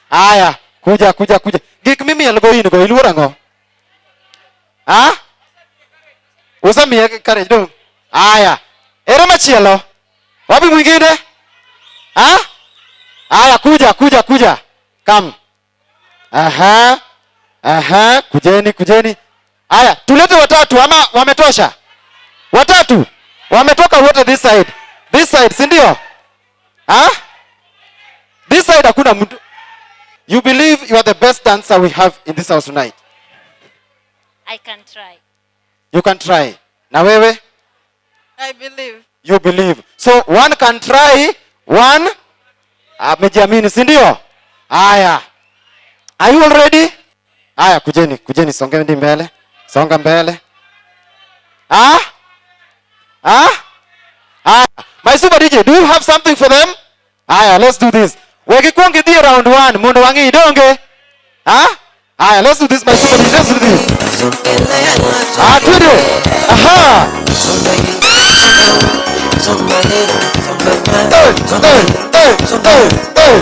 Aya, kuja, kuja, kuja. Gik mimiel go in go iluoro ang'o? Usemiye courage dong. Aya. Ere machielo? Wapi mwingine? Aya, kuja, kuja, kuja. Come. Aha. Aha, kujeni, kujeni. Aya, tulete watatu ama wametosha? Watatu. Wametoka wote this side. This side, si ndio? Ah? This side hakuna mtu. You believe you are the best dancer we have in this house tonight? I can try. You can try. Na wewe? I believe. You believe. So one can try, one amejiamini, si ndio? Haya. Are you all ready? Haya, kujeni, kujeni, songeni mbele. Songa mbele. Ah? Ah? Ah, my super DJ, do you have something for them? Haya, let's do this. Wekikuongi dhie round 1, mondo wang'i donge. Ah? Haya, let's do this, my super DJ, let's do this. Ah, twende. Aha. Hey, hey, hey, hey, hey.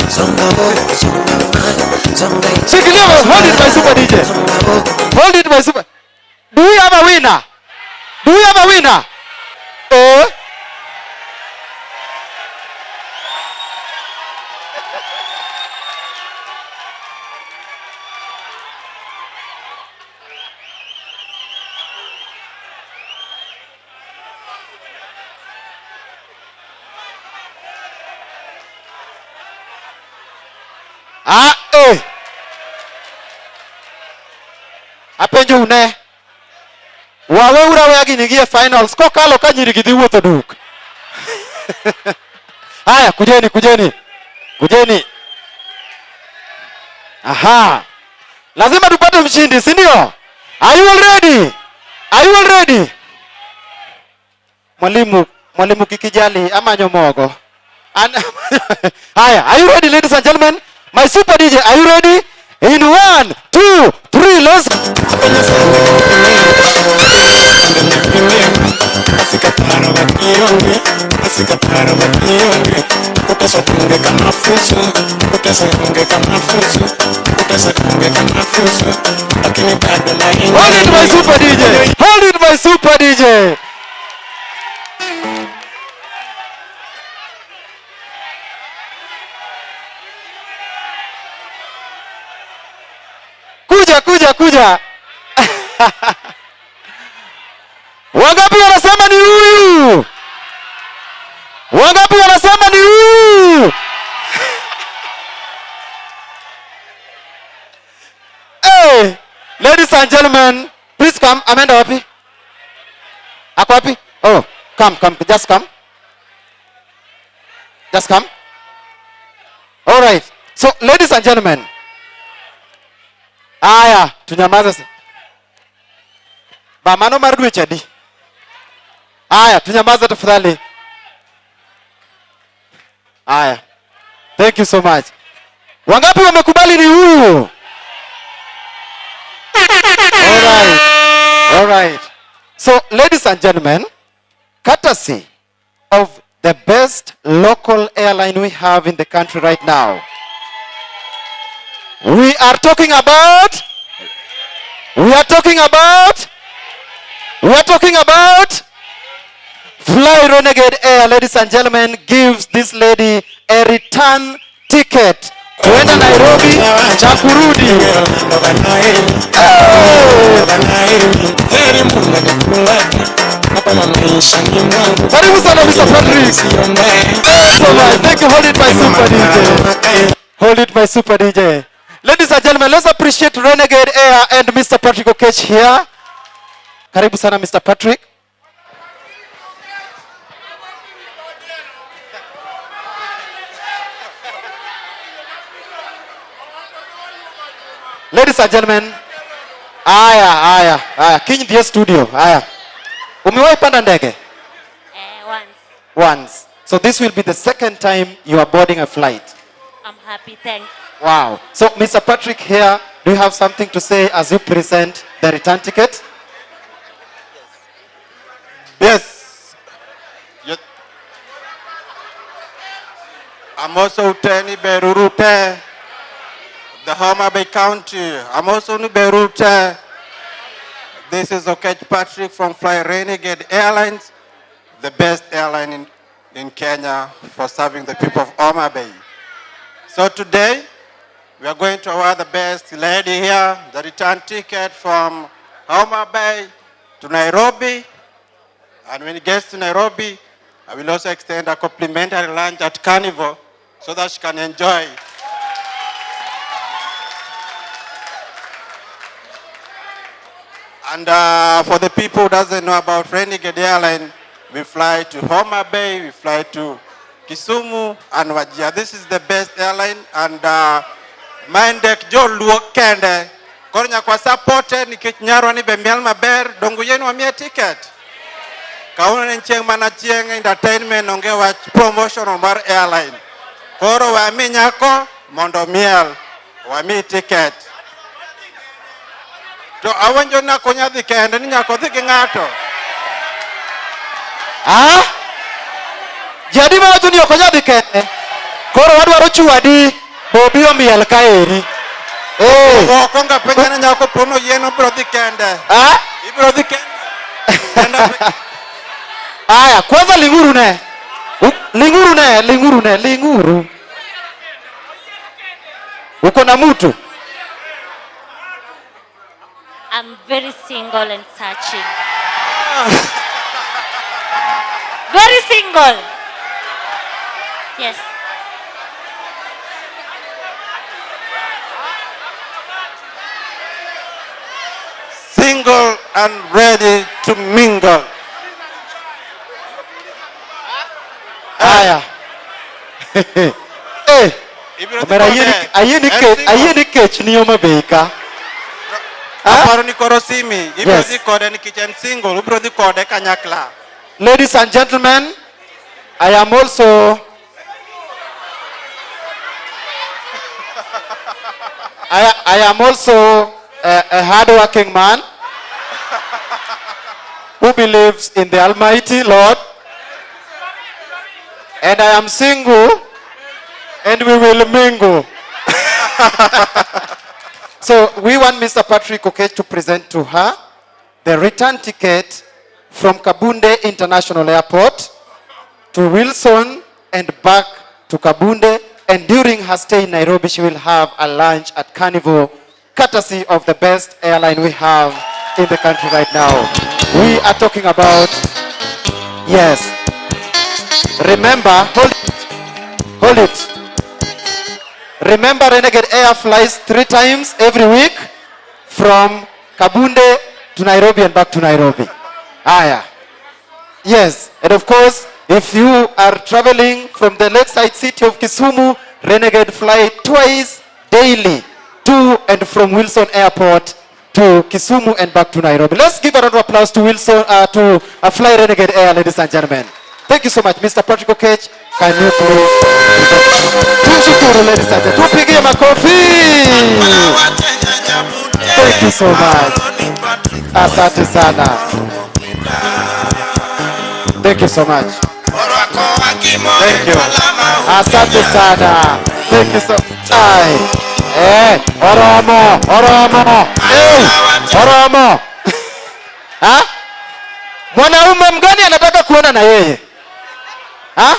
Shikilia, hold it, my super DJ. Hold it, my super. Do we have a winner? Do we have a winner? Eh? Ah, eh. Apenjo une. Wawe ura we gini gie finals kokalo ka nyiri gi dhi wuotho duk. Haya, kujeni, kujeni. Kujeni. Aha. Lazima tupate mshindi, si ndio? Are you all ready? Are you all ready? Mwalimu, mwalimu kikijali ama nyomogo. Haya, are you ready, ladies and gentlemen? My super DJ, are you ready? In 1, 2, 3, let's Hold it, my super DJ. Hold it, my super DJ. Kuja, kuja, kuja. Wangapi wanasema ni huyu? Wangapi wanasema ni huyu? Hey, ladies and gentlemen, please come. Ameenda wapi? Ako wapi? Oh, come, come, just come. Just come. All right. So, ladies and gentlemen, aya, tunyamaze. Ba mano mar dweche adi? Aya, tunyamaze tafadhali. Aya. Thank you so much. Wangapi wamekubali ni huyu? All right. All right. So, ladies and gentlemen, courtesy of the best local airline we have in the country right now. We are talking about, we are talking about, we are talking about Fly Renegade Air, ladies and gentlemen, gives this lady a return ticket. Kuenda Nairobi na kurudi. Karibu sana Mr. Patrick. So much. Thank you. Hold it, my super DJ. Hold it, my super DJ. Ladies and gentlemen, let's appreciate Renegade Air and Mr. Patrick Okech here. Karibu sana Mr. Patrick. Ladies and gentlemen, aya, aya, aya, King the studio, aya. Umewahi panda ndege? Once. Once. So this will be the second time you are boarding a flight. I'm happy, thanks. Wow. So Mr. Patrick here, do you have something to say as you present the return ticket? Yes. I'm also Teni Berurute, the Homa Bay County. I'm also Berute. This is Okech Patrick from Fly Renegade Airlines, the best airline in Kenya for serving the people of Homa Bay. So today, we are going to award the best lady here, the return ticket from Homa Bay to Nairobi. And when it gets to Nairobi, I will also extend a complimentary lunch at Carnival so that she can enjoy. And for the people who doesn't know about Renegade Airline, we fly to Homa Bay, we fly to Kisumu and Wajir. This is the best airline, and mindek joluo kende. Koro nyaka support nikech nyarwa ni be miel maber, dongo yien wamiye ticket. Kawuono en chieng' mana chieng' entertainment, onge wach promotion mar airline. Koro wami nyako mondo miel, wami ticket. To awinjo ni ok onyal dhi kende, ni nyaka odhi gi ng'ato. Ah? Ji adi mawacho ni ok onyal dhi kende? Koro wadwaro chuo adi bobi omiel kaeri. Eh. Okwongo apenja ni nyako pono yien obiro dhi kende. Ah? Ibiro dhi kende. Aya, kwanza linguru ne. Linguru ne, linguru ne, linguru. Uko na mtu? I'm very single and searching. Very single. Yes. Single and ready to mingle. Aya. Eh. Ibiro dhi Omera kode. ayie ni En single. Ayie ni kech ni Homa Bay ka. Aparo ni koro simi. Ibiro Yes. dhi kode nikech en single. Ubiro dhi kode kanyakla. Ladies and gentlemen, I am also a hardworking man who believes in the Almighty Lord, and I am single, and we will mingle. So we want Mr. Patrick Okech to present to her the return ticket from Kabunde International Airport to Wilson and back to Kabunde. And during her stay in Nairobi, she will have a lunch at Carnival, courtesy of the best airline we have in the country right now. We are talking about, yes. Remember, hold it, hold it. Remember, Renegade Air flies 3 times every week from Kabunde to Nairobi and back to Nairobi. Aya. Yes, and of course, if you are traveling from the lakeside city of Kisumu, Renegade fly twice daily to and from Wilson Airport to Kisumu and back to Nairobi. Let's give a round of applause to Wilson, to Fly Renegade Air, ladies and gentlemen. Thank you so much, Mr. Patrick Okech. Can you please? Tumshukuru, ladies and gentlemen. Tupigie makofi. Thank you so much. Asante sana. Thank you so much. Thank you. Asante sana. Thank you so Ai. Eh, oromo, oromo. Eh, oromo. Ha? Mwanaume mgani anataka kuona na yeye? Ha?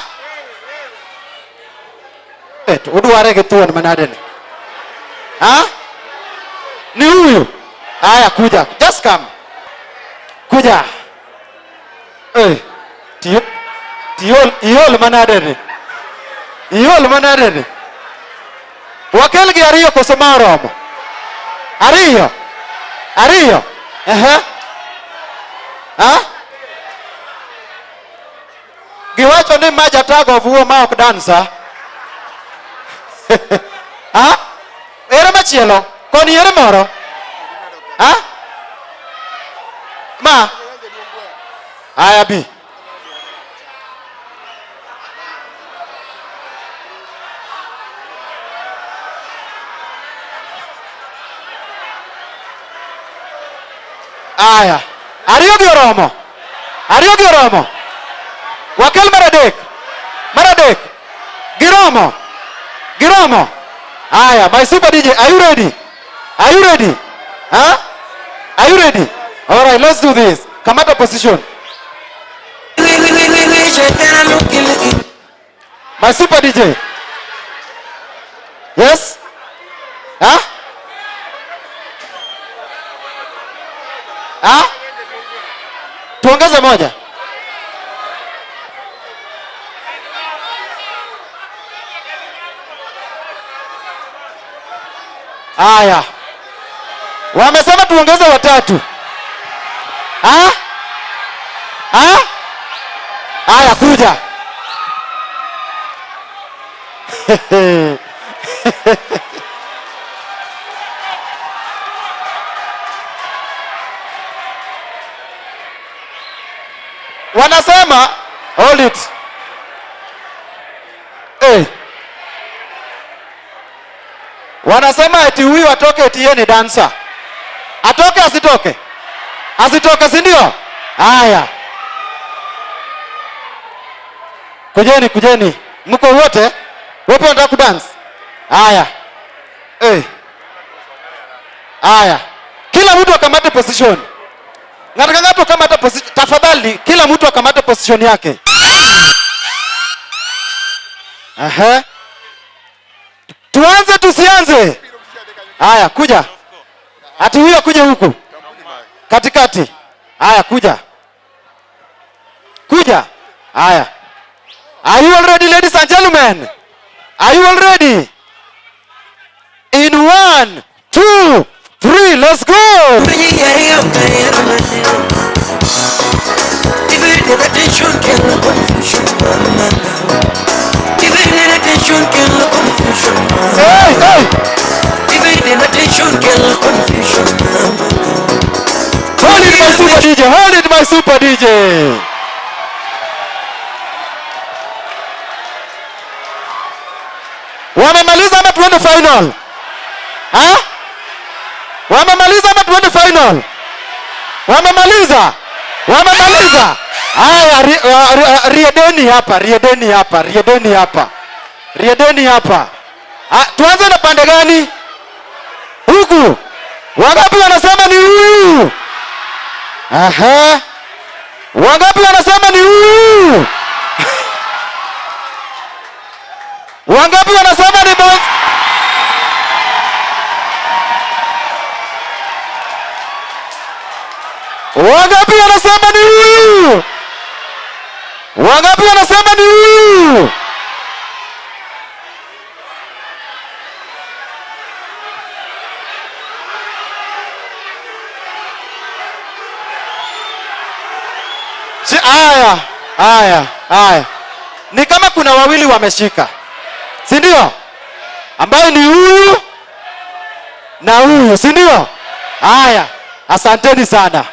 Eh, udware gi thuon manade ni? Ha? Ni huyu? Haya, kuja. Just come. Kuja. Eh, tiyo, tiyo, iol manade ni? Iol manade ni? Wakel gi ariyo koso ma oromo? Ariyo? Ariyo? Ehe. Ha? Giwacho ni ma jatago vuo ma ok dansa. Ha? Ere machielo? Koni ere moro? Ha? Ma? Aya bi. Aya. Ariyo gi oromo. Ariyo gi oromo. Wakel mar adek. Mar adek. Giromo. Giromo. Aya, my super DJ, are you ready? Are you ready? Huh? Are you ready? All right, let's do this. Kamata position. My super DJ. Yes? Huh? Huh? Tuongeze moja. Haya, wamesema tuongeze watatu. Ha? Ha? Haya, kuja. Wanasema hold it. Hey. Wanasema eti huyu atoke eti yeye ni dancer. Atoke asitoke? Asitoke, si ndio? Haya. Kujeni, kujeni. Mko wote? Wote wanataka kudance? Haya. Eh. Haya. Kila mtu akamate position. Nataka ng'ato kamata position. Tafadhali kila mtu akamate position yake. Aha. Tuanze tusianze? Haya, kuja. Ati huyo kuja huku. Katikati. Haya, kuja. Kuja. Haya. Are you all ready, ladies and gentlemen? Are you all ready? In 1, 2, 3, let's go! Hey, hey! Hold it, my super DJ! Hold it, my super DJ! Wamemaliza ama tuende final? Ha? Wamemaliza ama tuende final? Wamemaliza? Wamemaliza? Haya, riedeni hapa, riedeni hapa, riedeni hapa. Riedeni hapa. Tuanze na pande gani? Huku. Wangapi wanasema ni huyu? Aha. Wangapi wanasema ni huyu? Wangapi wanasema ni boss? Wangapi wanasema ni huyu? Wangapi wanasema ni huyu? Haya, haya, haya. Ni kama kuna wawili wameshika, si ndio? Ambaye ni huyu na huyu, si ndio? Haya, asanteni sana.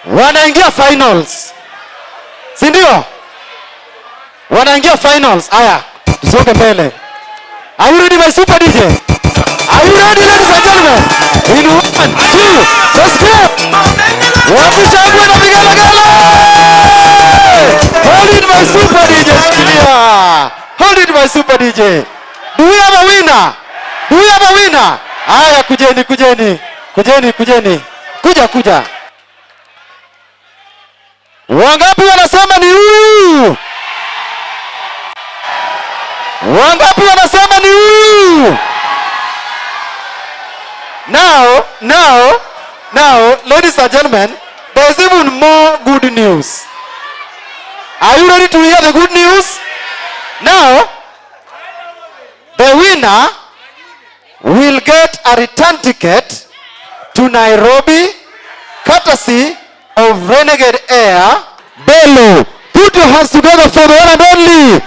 Wanaingia finals, si ndio? Wanaingia finals. Haya, tusonge mbele. Are you ready, my super DJ? Are you ready, ladies and gentlemen? In 1, 2, let's go! Wapi shangwe na vigelegele? Hold it, my super DJ. Shikilia. Hold it, my super DJ. Do we have a winner? Do we have a winner? Haya, kujeni, kujeni. Kujeni, kujeni. Kuja, kuja. Wangapi wanasema ni huyu? Wangapi wanasema ni huyu? Now, now, now, ladies and gentlemen, there's even more good news. Are you ready to hear the good news? Now, the winner will get a return ticket to Nairobi, courtesy of Renegade Air. Bello, put your hands together for the one and only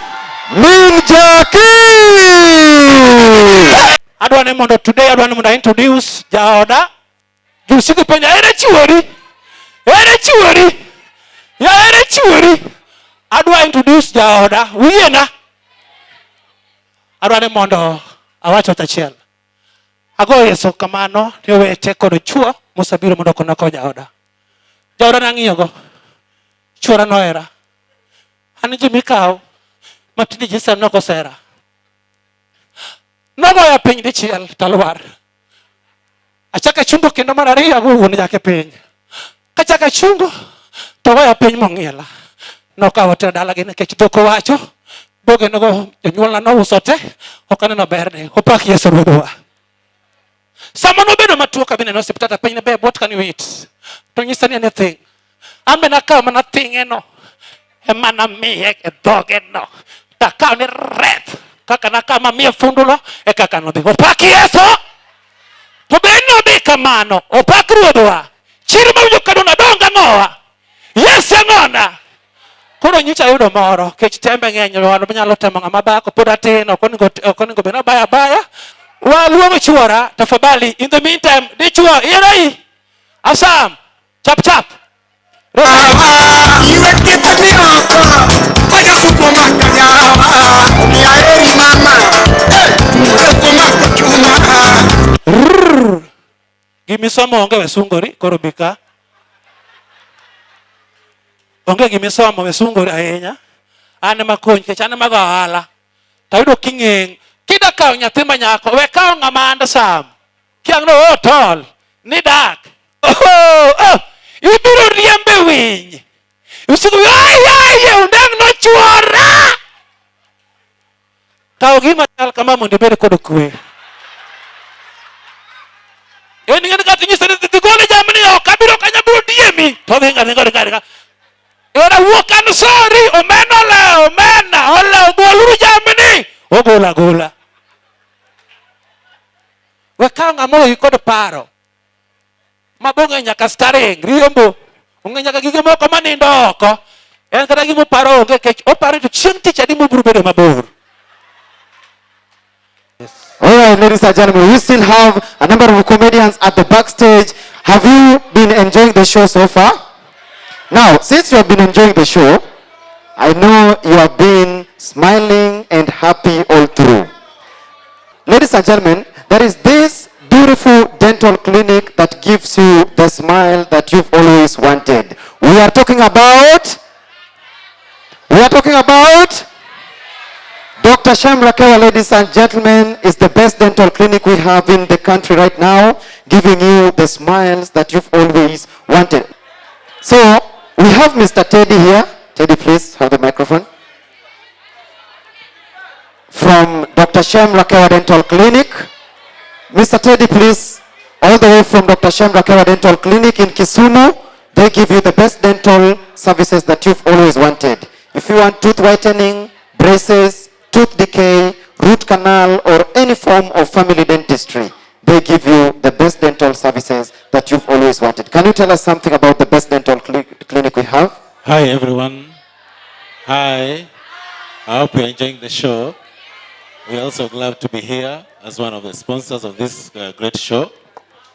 Ninja King! Adwa ni mondo today adwa ni mondo introduce jaoda. Jusiki penja ere chuori. Ere chuori. Ya ere chuori. Adwa introduce jaoda. Wiena. Adwa ni mondo awacho achiel. Agoyo Yesu kamano ni owete kod chuo mosebiro mondo okona ko jaoda. Jaoda nang'iyogo. Chuora nohera. An ji mikawo matinde ji nok osera. Nogoya piny dichiel talwar. Achako achungo kendo mar ariyo ago wuon nyaka piny. Kachako achungo to ogoya piny mong'iela. Nokawo tero dalagi nikech dhok owacho. Dhogenogo jonyuolna nouso te. Ok aneno berne. Opak Yesu Ruodhwa. Sama nobedo matuo kabine no osiptal to apenje ni babe what can you eat? To nyisa ni anything. An be nakawo mana thing'e no ema namiye e dhoge no. Takawo ni reth kaka nakawo mamiye fundulo e kaka nodhi. Opak Yesu! To be nodhi kamano. Opak Ruodhwa. Chir mawinjo kadona donga ang'owa. Yesu ang'ona. Koro nyocha ayudo moro kech tembe ng'eny wan nyalo temo ng'ama bako pod atin ok onego ok onego bed abaya abaya. Waluongo chuora tafadhali in the meantime dichuo irai Asam chap chap. Gimisomo onge wesungori koro bika. Onge gimisomo wesungori ahinya. An ema konyi nikech an ema go ohala. Tayudo king'eng'. Kida kawo nyathi ma nyako, we kawo ng'ama handsome. Kiang' no oh tall, ni dark. Oh, oh, ibiro riembe winy. Usiku ay ay undang nochuora. Kaw gima chal kama mondo ibed kod kwe. En ng'ani kata inyise ni dhi gole jamni oko abiro kanyo abiro diemi. To odhi ng'ani ng'ani ng'ani. Era wuok an sorry omena olewo omena olewo goluru jamni. Ogola agola. We kaw ng'ama ohi kod paro. Ma be ong'e nyaka staring, riembo. Ong'e nyaka gige moko manindo oko. En kata gima oparo onge kech oparo to chieng' tich adi mobiro bedo mabor. All right, ladies and gentlemen, we still have a number of comedians at the backstage. Have you been enjoying the show so far? Now, since you have been enjoying the show, I know you have been smiling and happy all through. Ladies and gentlemen, there is this beautiful dental clinic that gives you the smile that you've always wanted. We are talking about, we are talking about Dr. Shem Rakewa, ladies and gentlemen, is the best dental clinic we have in the country right now, giving you the smiles that you've always wanted. So, we have Mr. Teddy here. Teddy, please have the microphone. From Dr. Shem Rakewa Dental Clinic. Mr. Teddy, please, all the way from Dr. Shem Rakewa Dental Clinic in Kisumu, they give you the best dental services that you've always wanted. If you want tooth whitening, braces, tooth decay, root canal, or any form of family dentistry, they give you the best dental services that you've always wanted. Can you tell us something about the best dental clinic we have? Hi, everyone. Hi. I hope you're enjoying the show. We're also glad to be here as one of the sponsors of this great show.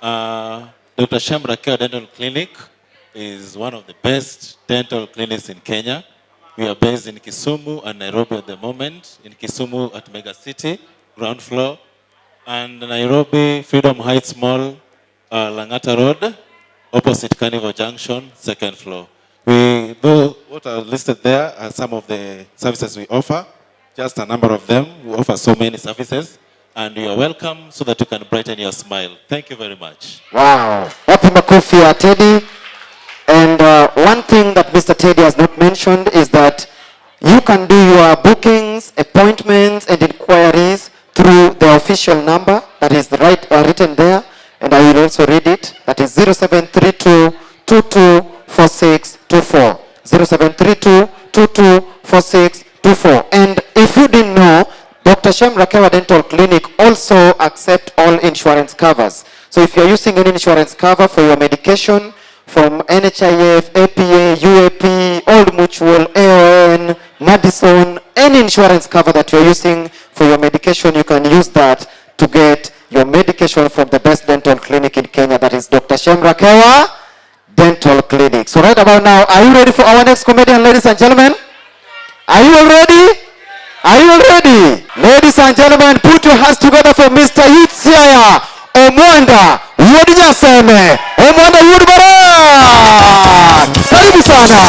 Dr. Shem Rakewa Dental Clinic is one of the best dental clinics in Kenya. We are based in Kisumu and Nairobi at the moment. In Kisumu at Mega City, ground floor, and Nairobi, Freedom Heights Mall, Langata Road, opposite Carnival Junction, second floor. What are listed there are some of the services we offer, just a number of them. We offer so many services, and you are welcome so that you can brighten your smile. Thank you very much. Wow. Wapi makofi ya Teddy. And one thing that Mr. Teddy has not mentioned is that you can do your bookings, appointments, and inquiries through the official number that is written there, and I will also read it. That is 0732 224624. 0732 224624. And if you didn't know, Dr. Shem Rakewa Dental Clinic also accept all insurance covers. So if you're using any insurance cover for your medication, from NHIF, APA, UAP, Old Mutual, AON, Madison, any insurance cover that you're using for your medication, you can use that to get your medication from the best dental clinic in Kenya, that is Dr. Shem Rakewa Dental Clinic. So right about now, are you ready for our next comedian, ladies and gentlemen? Are you all ready? Are you all ready? Ladies and gentlemen, put your hands together for Mr. Yutsiaya Omwanda Wuod Nyaseme. Omwanda Wuod Barak. Karibu sana.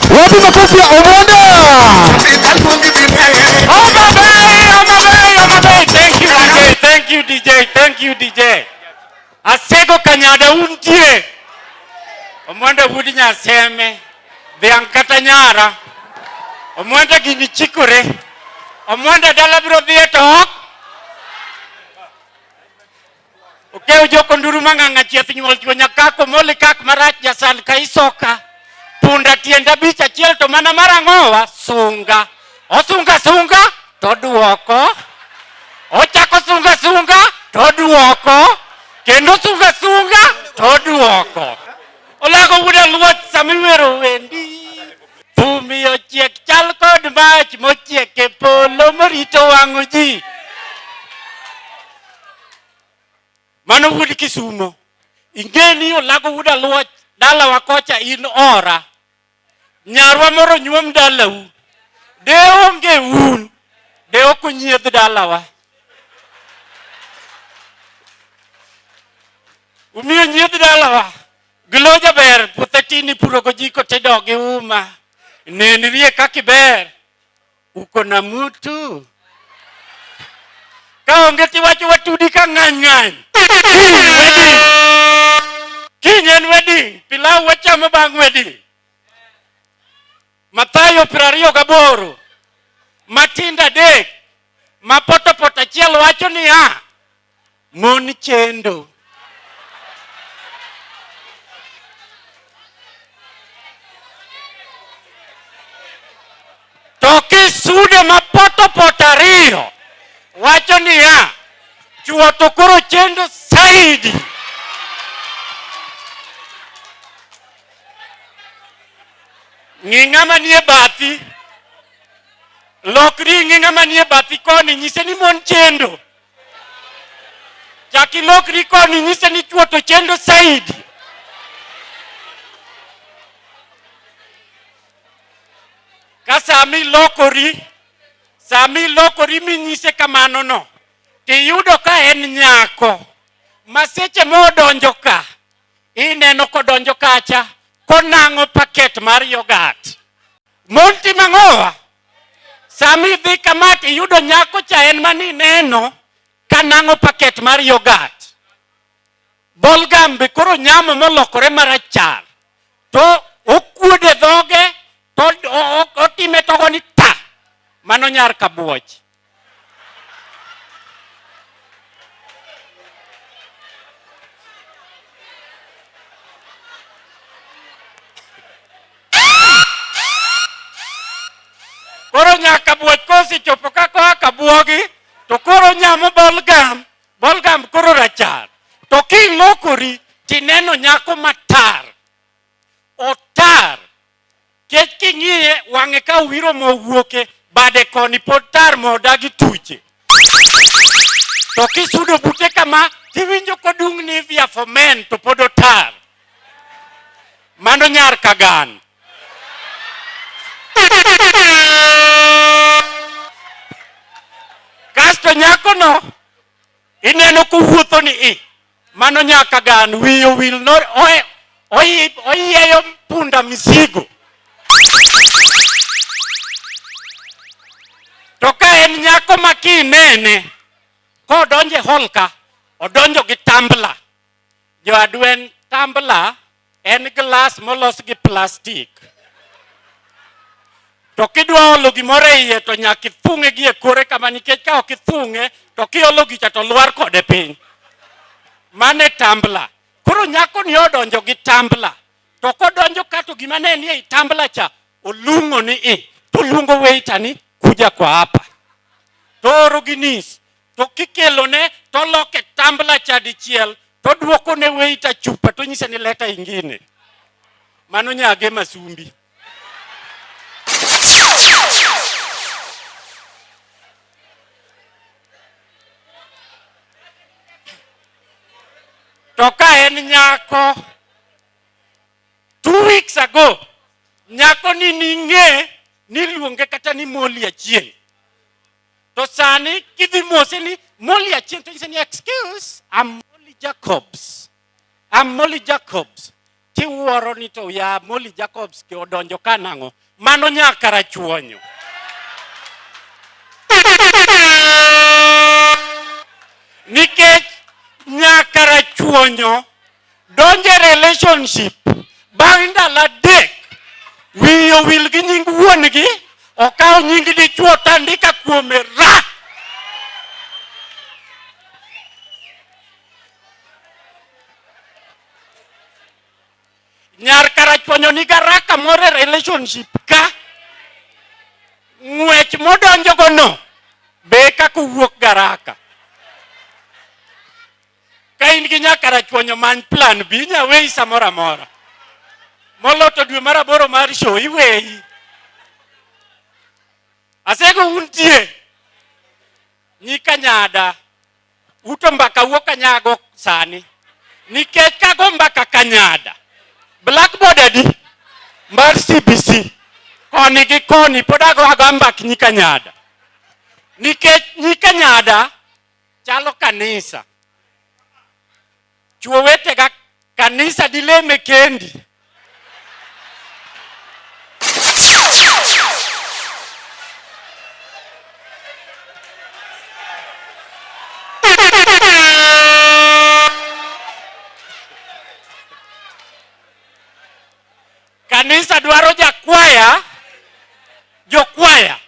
Wapi makofi ya Omwanda? Homa Bay, Homa Bay, Homa Bay. Thank you, DJ. Thank you, DJ. Thank you, DJ. Asego Kanyada untie. Omwanda Wuod Nyaseme. Dhiang' kata nyara. Omwanda gini chikore. Omwanda dala biro dhiye to ok. Okew joko nduru mang'ang'a chieth nyuol chuo nyakako moli kak marach jasan ka isoka. Punda tiende abich achiel to mana mar ang'owa sunga. Osunga sunga to duoko. Ochako sunga sunga to duoko. Kendo sunga sunga to duoko. Olago wuod Aluoch sama iwero wendi. Thumi ochiek chal kod mach mochiek e polo morito wang'o ji. Mano wuod Kisumo. Ing'e ni Olago wuod Aluoch dalawa kocha in ora. Nyarwa moro nyuom dalau. De onge un, de ok onyiedh dalawa. Umiyo nyiedh dalawa. Glo jaber, puothe tin ipuro gojiko tido gi uma. Nenrie kaka iber. Uko na mutu. Ka onge tiwacho watudi ka ng'any ng'any. Kiny wedding. Kiny en wedding. Pilau wachamo bang' wedding. Mathayo 28 matindo adek ma potopoto achiel wacho niya mon chendo. To kisude ma potopoto ariyo wacho niya chuo to koro chendo saidi. Ng'i ng'ama nie bathi. Lokri ing'i ng'ama nie bathi koni, nyise ni mon chendo. Chak ilokri koni, nyise ni chwo to chendo saidi. Ka sama ilokori, sama ilokori minyise kamano no, tiyudo ka en nyako ma seche modonjo ka ineno kodonjo kacha konang'o paket mar yogat. Mon timo ang'owa? Sama idhi kama to iyudo nyako cha en mane ineno ka nang'o paket mar yogat. Bolgam be koro nyamo molokore marachar. To okuode dhoge to otime togo ni ta. Mano nyar kabuoch. Koro nyaka buoch kosechopo ka koa kabuogi to koro nyamo bolgam, bolgam koro rachar. To kilokori tineno nyako matar, otar. Kech king'iye wang'e ka owiro mo wuoke, bade koni pod tar mo odagi tuche. To kisudo bute kama tiwinjo kodung' Nivea for men to pod otar. Mano nyar Kagan. Kasto nyakono ineno kowuotho ni i mano nyar Kagan wiye owil no oyieyo punda misigo. To ka en nyako ma kinene kodonjo e hall ka odonjo gi tambla. Jo adwen tambla en glass molos gi plastic. To kidwa olo gimoro e iye to nyaka ithung'e gi e kore kama nikech ka ok ithung'e to kiolo gicha to lwar kode piny. Mano e tambla. Koro nyako ni odonjo gi tambla. To kodonjo ka to gima ne nie i tambla cha olung'o ni i to oluongo waiter ni kuja kwa hapa. To oro gi nis to kikelone to oloke tambla cha dichiel to oduoko ne waiter chupa to onyise ni leta ingine. Mano nyage masumbi. To ka en nyako 2 weeks ago nyako ni ning'e niluonge kata ni Molly Achieng'. To sani kidhi mose ni Molly Achieng' to nyise ni excuse, I'm Molly Jacobs. I'm Molly Jacobs. Tiwuoro ni to ya Molly Jacobs ke odonjo ka nang'o? Mano nyaka rachuonyo. Nikech nyaka rachuonyo donjo e relationship bang' ndalo adek wiye owil gi nying wuon-gi okawo nying dichuo tandika kuome ra. Nyar Karachuonyo nigi haraka moro e relationship ka. Ng'wech modonjogo no be kaka owuok garaka. Ka in gi nyar Karachuonyo many plan B, inya weyi samoro amora. Molo to dwe mar aboro mar show iweyi. Asego untie. Nyika nyada. Uto mbaka wuok kanyago sani. Nikech kago mbaka kanyada. Blackboard adi? Mar CBC. Koni gi koni pod ago ago mbak nyika nyada. Nikech nyika nyada chalo kanisa. Chuo wetega kanisa dileme kendi. Kanisa dwaro jakwaya, jokwaya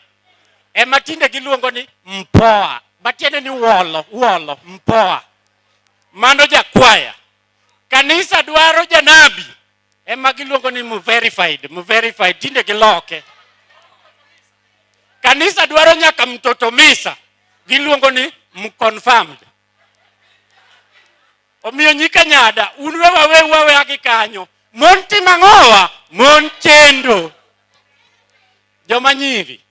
ema tinde giluongo ni mpoa, matiende ni wolo, wolo, mpoa. Mano jakwaya. Kanisa dwaro janabi ema giluongo ni mverified, mverified, tinde giloke. Kanisa dwaro nyaka mtoto misa, giluongo ni mconfirmed. Omiyo nyika nyada, un we wawe waweya gi kanyo. Mon timo ang'owa? Mon chendo. Joma nyiri,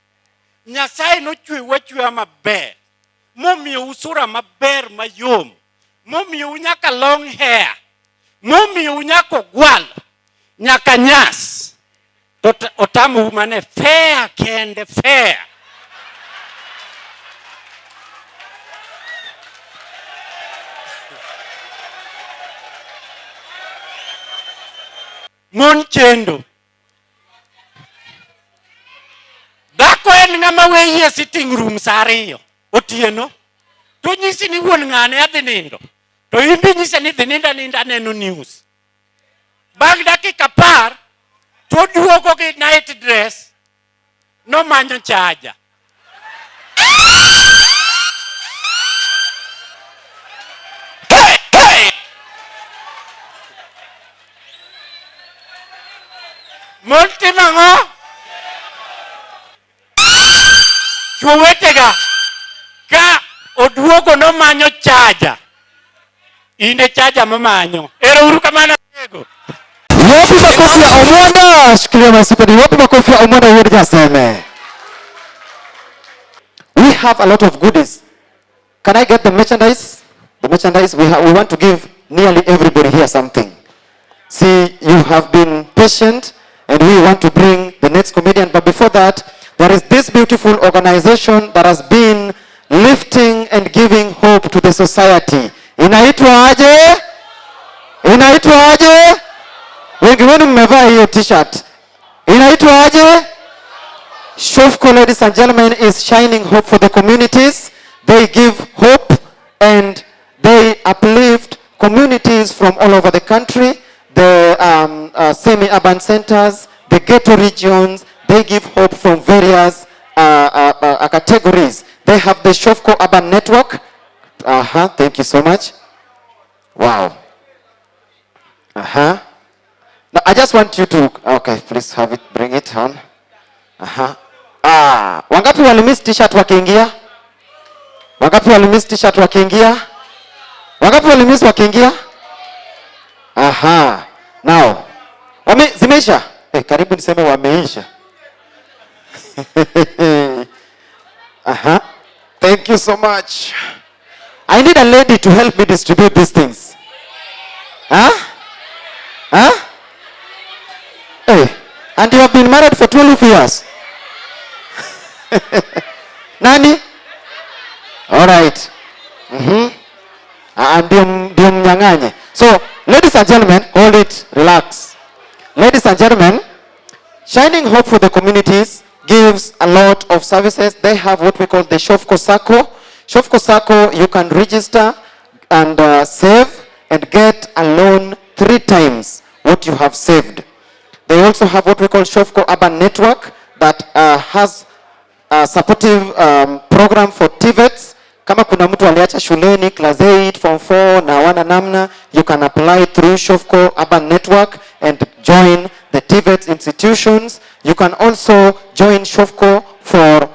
Nyasaye nochwewu achweya maber, momiyou sura maber mayom, momiyou nyaka long hair, momiyou nyaka ogwal, nyaka nyas. To otamou mane fair kende fair. Mon chendo. Dhako en ng'ama weyi e sitting room sa ariyo otieno to nyisi ni wuon ng'ane adhi nindo to in be nyise ni dhi nindo aninda aneno news. Bang' dakika 10 to oduogo gi night dress nomanyo chaja. Mon timo ang'o? Chwo wetega, ka oduogo nomanyo chaja, in e chaja momanyo. Ero uru kamano. Wapi makofi ya Omwanda? Shikilia masipedi. Wapi makofi ya Omwanda wuod Nyaseme? We have a lot of goodies. Can I get the merchandise? The merchandise, we want to give nearly everybody here something. See, you have been patient and we want to bring the next comedian. But before that, there is this beautiful organization that has been lifting and giving hope to the society. Inaitwa aje? Inaitwa aje? Wengi wenu mmevaa hiyo t-shirt. Inaitwa aje? Shofco, ladies and gentlemen, is shining hope for the communities. They give hope and they uplift communities from all over the country, the semi-urban centers, the ghetto regions. They give hope from various categories. They have the Shofco Urban Network. Thank you so much. Wow. Now, I just want you to, okay, please have it, bring it on. Wangapi walimiss t-shirt wakiingia? Wangapi walimiss t-shirt wakiingia? Wangapi walimiss wakiingia? Now, zimeisha? Karibu niseme wameisha. Thank you so much. I need a lady to help me distribute these things. Huh? Huh? Hey, and you have been married for 12 years. Nani? All right. Ndio mnyang'anye. So, ladies and gentlemen, hold it, relax. Ladies and gentlemen, Shining Hope for the Communities gives a lot of services. They have what we call the Shofco Sacco. Shofco Sacco, you can register and save and get a loan 3 times what you have saved. They also have what we call Shofco Urban Network that has a supportive program for TVETs, Kama kuna mtu aliacha shuleni class 8, form 4 na wana namna, you can apply through Shofco Urban Network and join the TVET institutions. You can also join Shofco for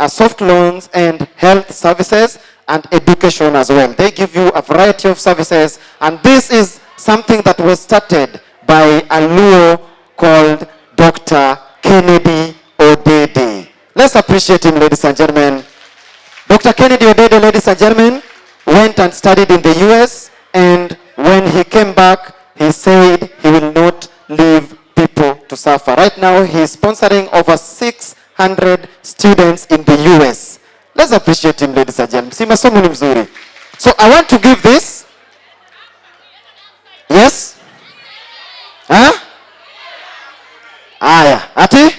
soft loans and health services and education as well. They give you a variety of services, and this is something that was started by a Luo called Dr. Kennedy Odede. Let's appreciate him, ladies and gentlemen. Dr. Kennedy Odede, ladies and gentlemen, went and studied in the US, and when he came back, he said he will not leave people to suffer. Right now, he is sponsoring over 600 students in the US. Let's appreciate him, ladies and gentlemen. Si masomo ni mzuri. So I want to give this. Yes? Huh? Aya. Ati?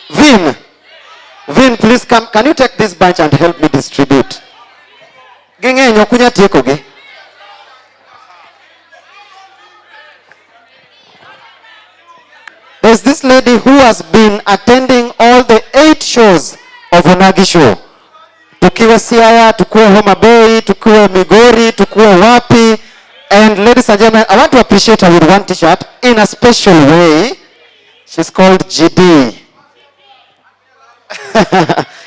Vin. Vin, please come. Can you take this bunch and help me distribute? Ging'eny ok unyal tiekogi. There's this lady who has been attending all the 8 shows of Onagi Show. Tukiwa Siaya, tukiwa Homa Bay, tukiwa Migori, tukiwa wapi. And ladies and gentlemen, I want to appreciate her with one t-shirt in a special way. She's called GD.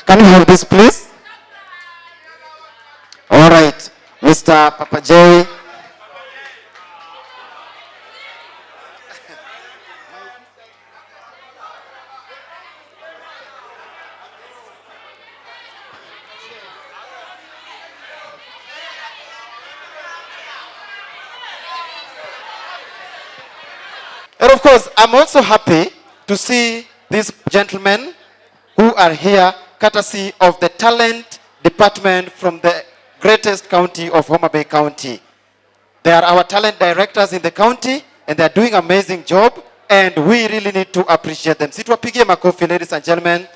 Can you have this, please? All right, Mr. Papa J. And of course, I'm also happy to see these gentlemen who are here courtesy of the talent department from the greatest county of Homa Bay County. They are our talent directors in the county, and they are doing an amazing job, and we really need to appreciate them. Situwapigie makofi, ladies and gentlemen.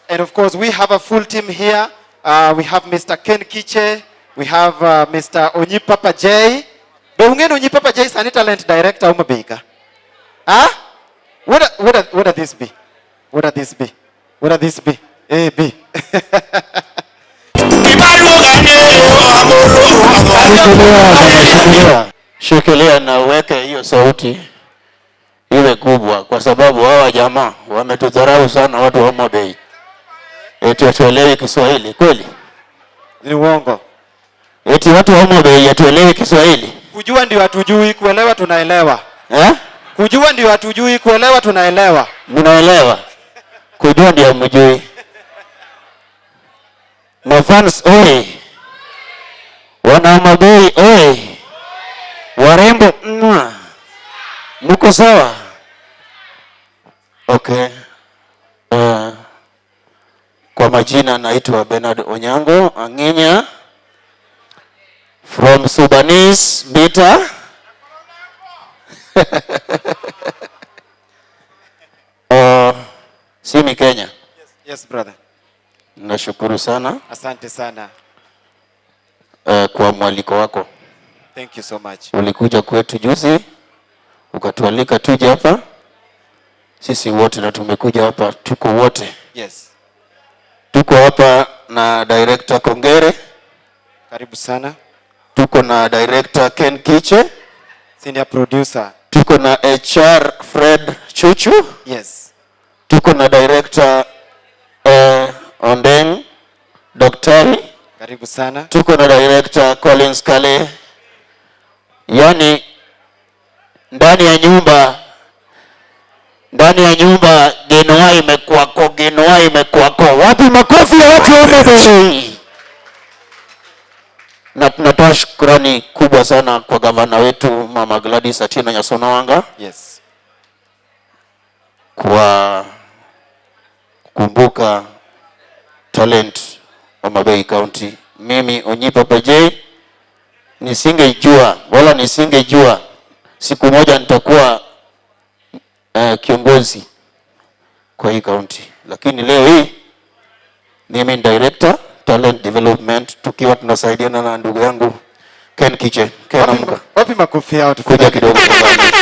And of course, we have a full team here. We have Mr. Ken Kiche, we have Mr. Onyi Papa J. Be ung'eyo Onyi Papa J sani talent director Homa Bay ka? Huh? What are this be? What are this be? What are this be? A, B. Shikilia na uweke hiyo sauti iwe kubwa, kwa sababu hawa jamaa wametudharau sana watu wa Homa Bay. Eti hatuelewi Kiswahili kweli? Ni uongo. Eti watu wa Homa Bay hatuelewi Kiswahili? Kujua ndio hatujui, kuelewa tunaelewa. Eh? Kujua ndio hatujui, kuelewa tunaelewa. Mnaelewa? Kujua ndio hamjui. Mafans oi. Wana Homa Bay oi. Warembo mwa. Mko sawa? Okay. Kwa majina naitwa Bernard Onyango Anginya from Sudanese Bita. Simi Kenya. Yes, brother. Nashukuru sana. Asante sana. Kwa mwaliko wako. Thank you so much. Ulikuja kwetu juzi, ukatualika tuje hapa. Sisi wote na tumekuja hapa, tuko wote. Yes. Tuko hapa na Director Kongere. Karibu sana. Tuko na Director Ken Kiche, Senior Producer. Tuko na HR Fred Chuchu. Yes. Tuko na Director Ondeng Daktari. Karibu sana. Tuko na Director Collins Kale. Yani ndani ya nyumba Genoa imekuwako, Genoa imekuwako. Wapi makofi ya watu wa Homa Bay? Na tunatoa shukrani kubwa sana kwa gavana wetu Mama Gladys Atieno Nyasona Wanga. Yes. Kwa kukumbuka talent Homa Bay County. Mimi Onyi Papa J nisingejua wala nisingejua siku moja nitakuwa kiongozi kwa hii county, lakini leo hii mimi ni director talent development, tukiwa tunasaidiana na ndugu yangu Ken Kiche. Ken, amka. Wapi makofi yao? Kuja kidogo tafadhali.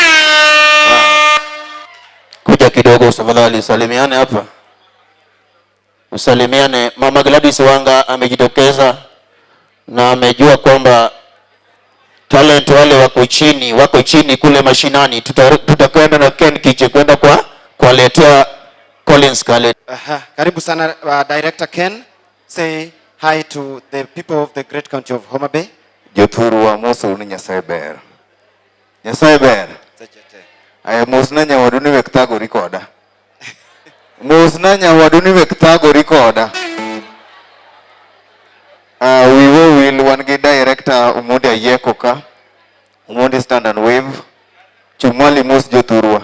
Kuja kidogo tafadhali, salimiane hapa. Usalimiane. Mama Gladys Wanga amejitokeza na amejua kwamba talent wale wako chini kule mashinani. Tutakwenda na Ken Kiche kwenda kwa kuwaletea Collins Kale. Aha. Karibu sana, Director Ken. Say hi to the people of the great county of Homa Bay. Jothurwa, mosou ni Nyasaye ber. Nyasaye ber. Aya, mosna nyawadu ni wek thagori koda. Mosna nyawadu ni wek thagori koda. Wiwo wil wan gi director Omondi Ayieko ka. Omondi, stand and wave. Chung' malo imos jothurwa.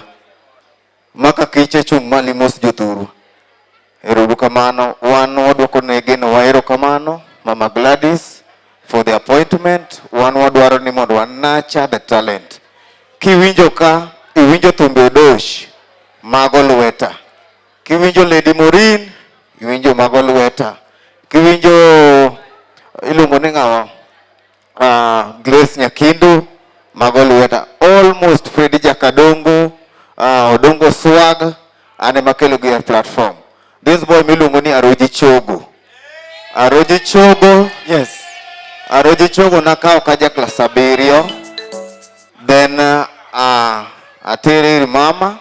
Maka kiche, chung' malo imos jothurwa. Ero uru kamano. Wan wadwoko ne genowa erokamano. Mama Gladys for the appointment. Wan wadwaro ni mondo wa nurture the talent. Kiwinjo ka, iwinjo thumbe Odosh, mago lweta. Kiwinjo Lady Morin, iwinjo mago lweta. Kiwinjo iluongo ni ng'awa? Grace Nyakindu, mago lweta. Almost Freddy Jakadongo, Odongo Swag, an ema kelo gi e platform. This boy miluongo ni Aroji Chogo. Aroji Chogo. Yes. Aroji Chogo nakawo ka ja klas 7. Then atere ir mama.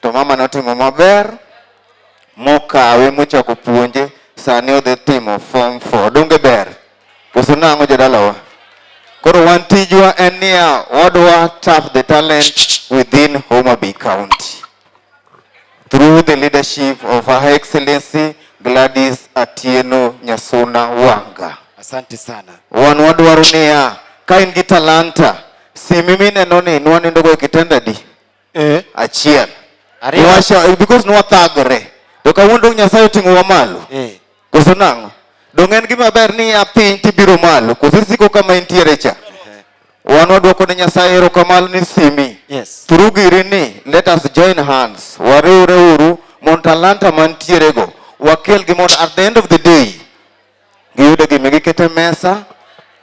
To mama notimo maber. Mokawe mochako puonje. Sani odhi timo form 4. Donge ber? Koso nang'o, jodalawa? Koro wan tijwa en niya, wadwa tap the talent within Homa Bay County through the leadership of Her Excellency Gladys Atieno Nyasuna Wanga. Asante sana. Wan wadwaro niya, ka in gi talanta, simi mineno ni nwanindogo e kitanda di? Achiel. Ariyo. Washa, because nwathagore. To kawuono dong Nyasaye oting'owa malo. Koso nang'o? Dong en gima ber ni ya piny tibiro malo, koso isiko kama intiere cha. Wan wadwoko ne Nyasaye erokamano ni simi. Through giri ni, let us join hands. Wariwre uru mondo talanta mantiere go wakel gi mondo at the end of the day giyude gima giketo e mesa,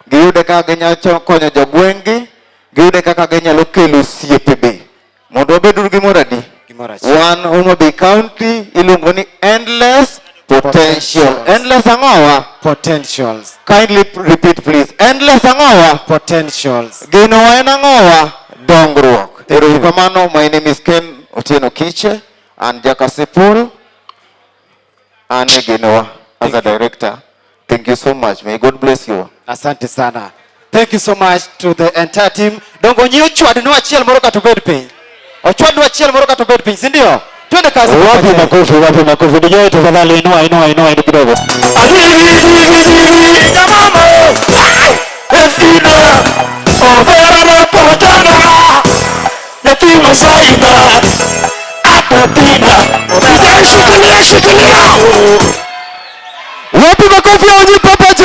giyude kaka ginyalo konyo jogweng'gi, giyude kaka ginyalo kelo osiepe be. Mondo wabed uru gimoro adi? Gimoro achiel. Wan Homa Bay County iluongo ni endless potential. Endless ang'owa? Potentials. Kindly repeat, please. Endless ang'owa? Potentials. Genowa en ang'owa? Dongruok. Ero uru kamano. My name is Ken Otieno Kiche and Jakasipul. An e Genowa as a director. Thank you so much. May God bless you. Asante sana. Thank you so much to the entire team. Dongo nyi ochwadnu achiel moro kata obed piny. Ochwadnu achiel moro kata obed piny, si ndio? Twende kazi. Wapi makofi, wapi makofi? DJ, tafadhali inua, inua, inua kidogo. Wapi makofi ya Onyi Papa J?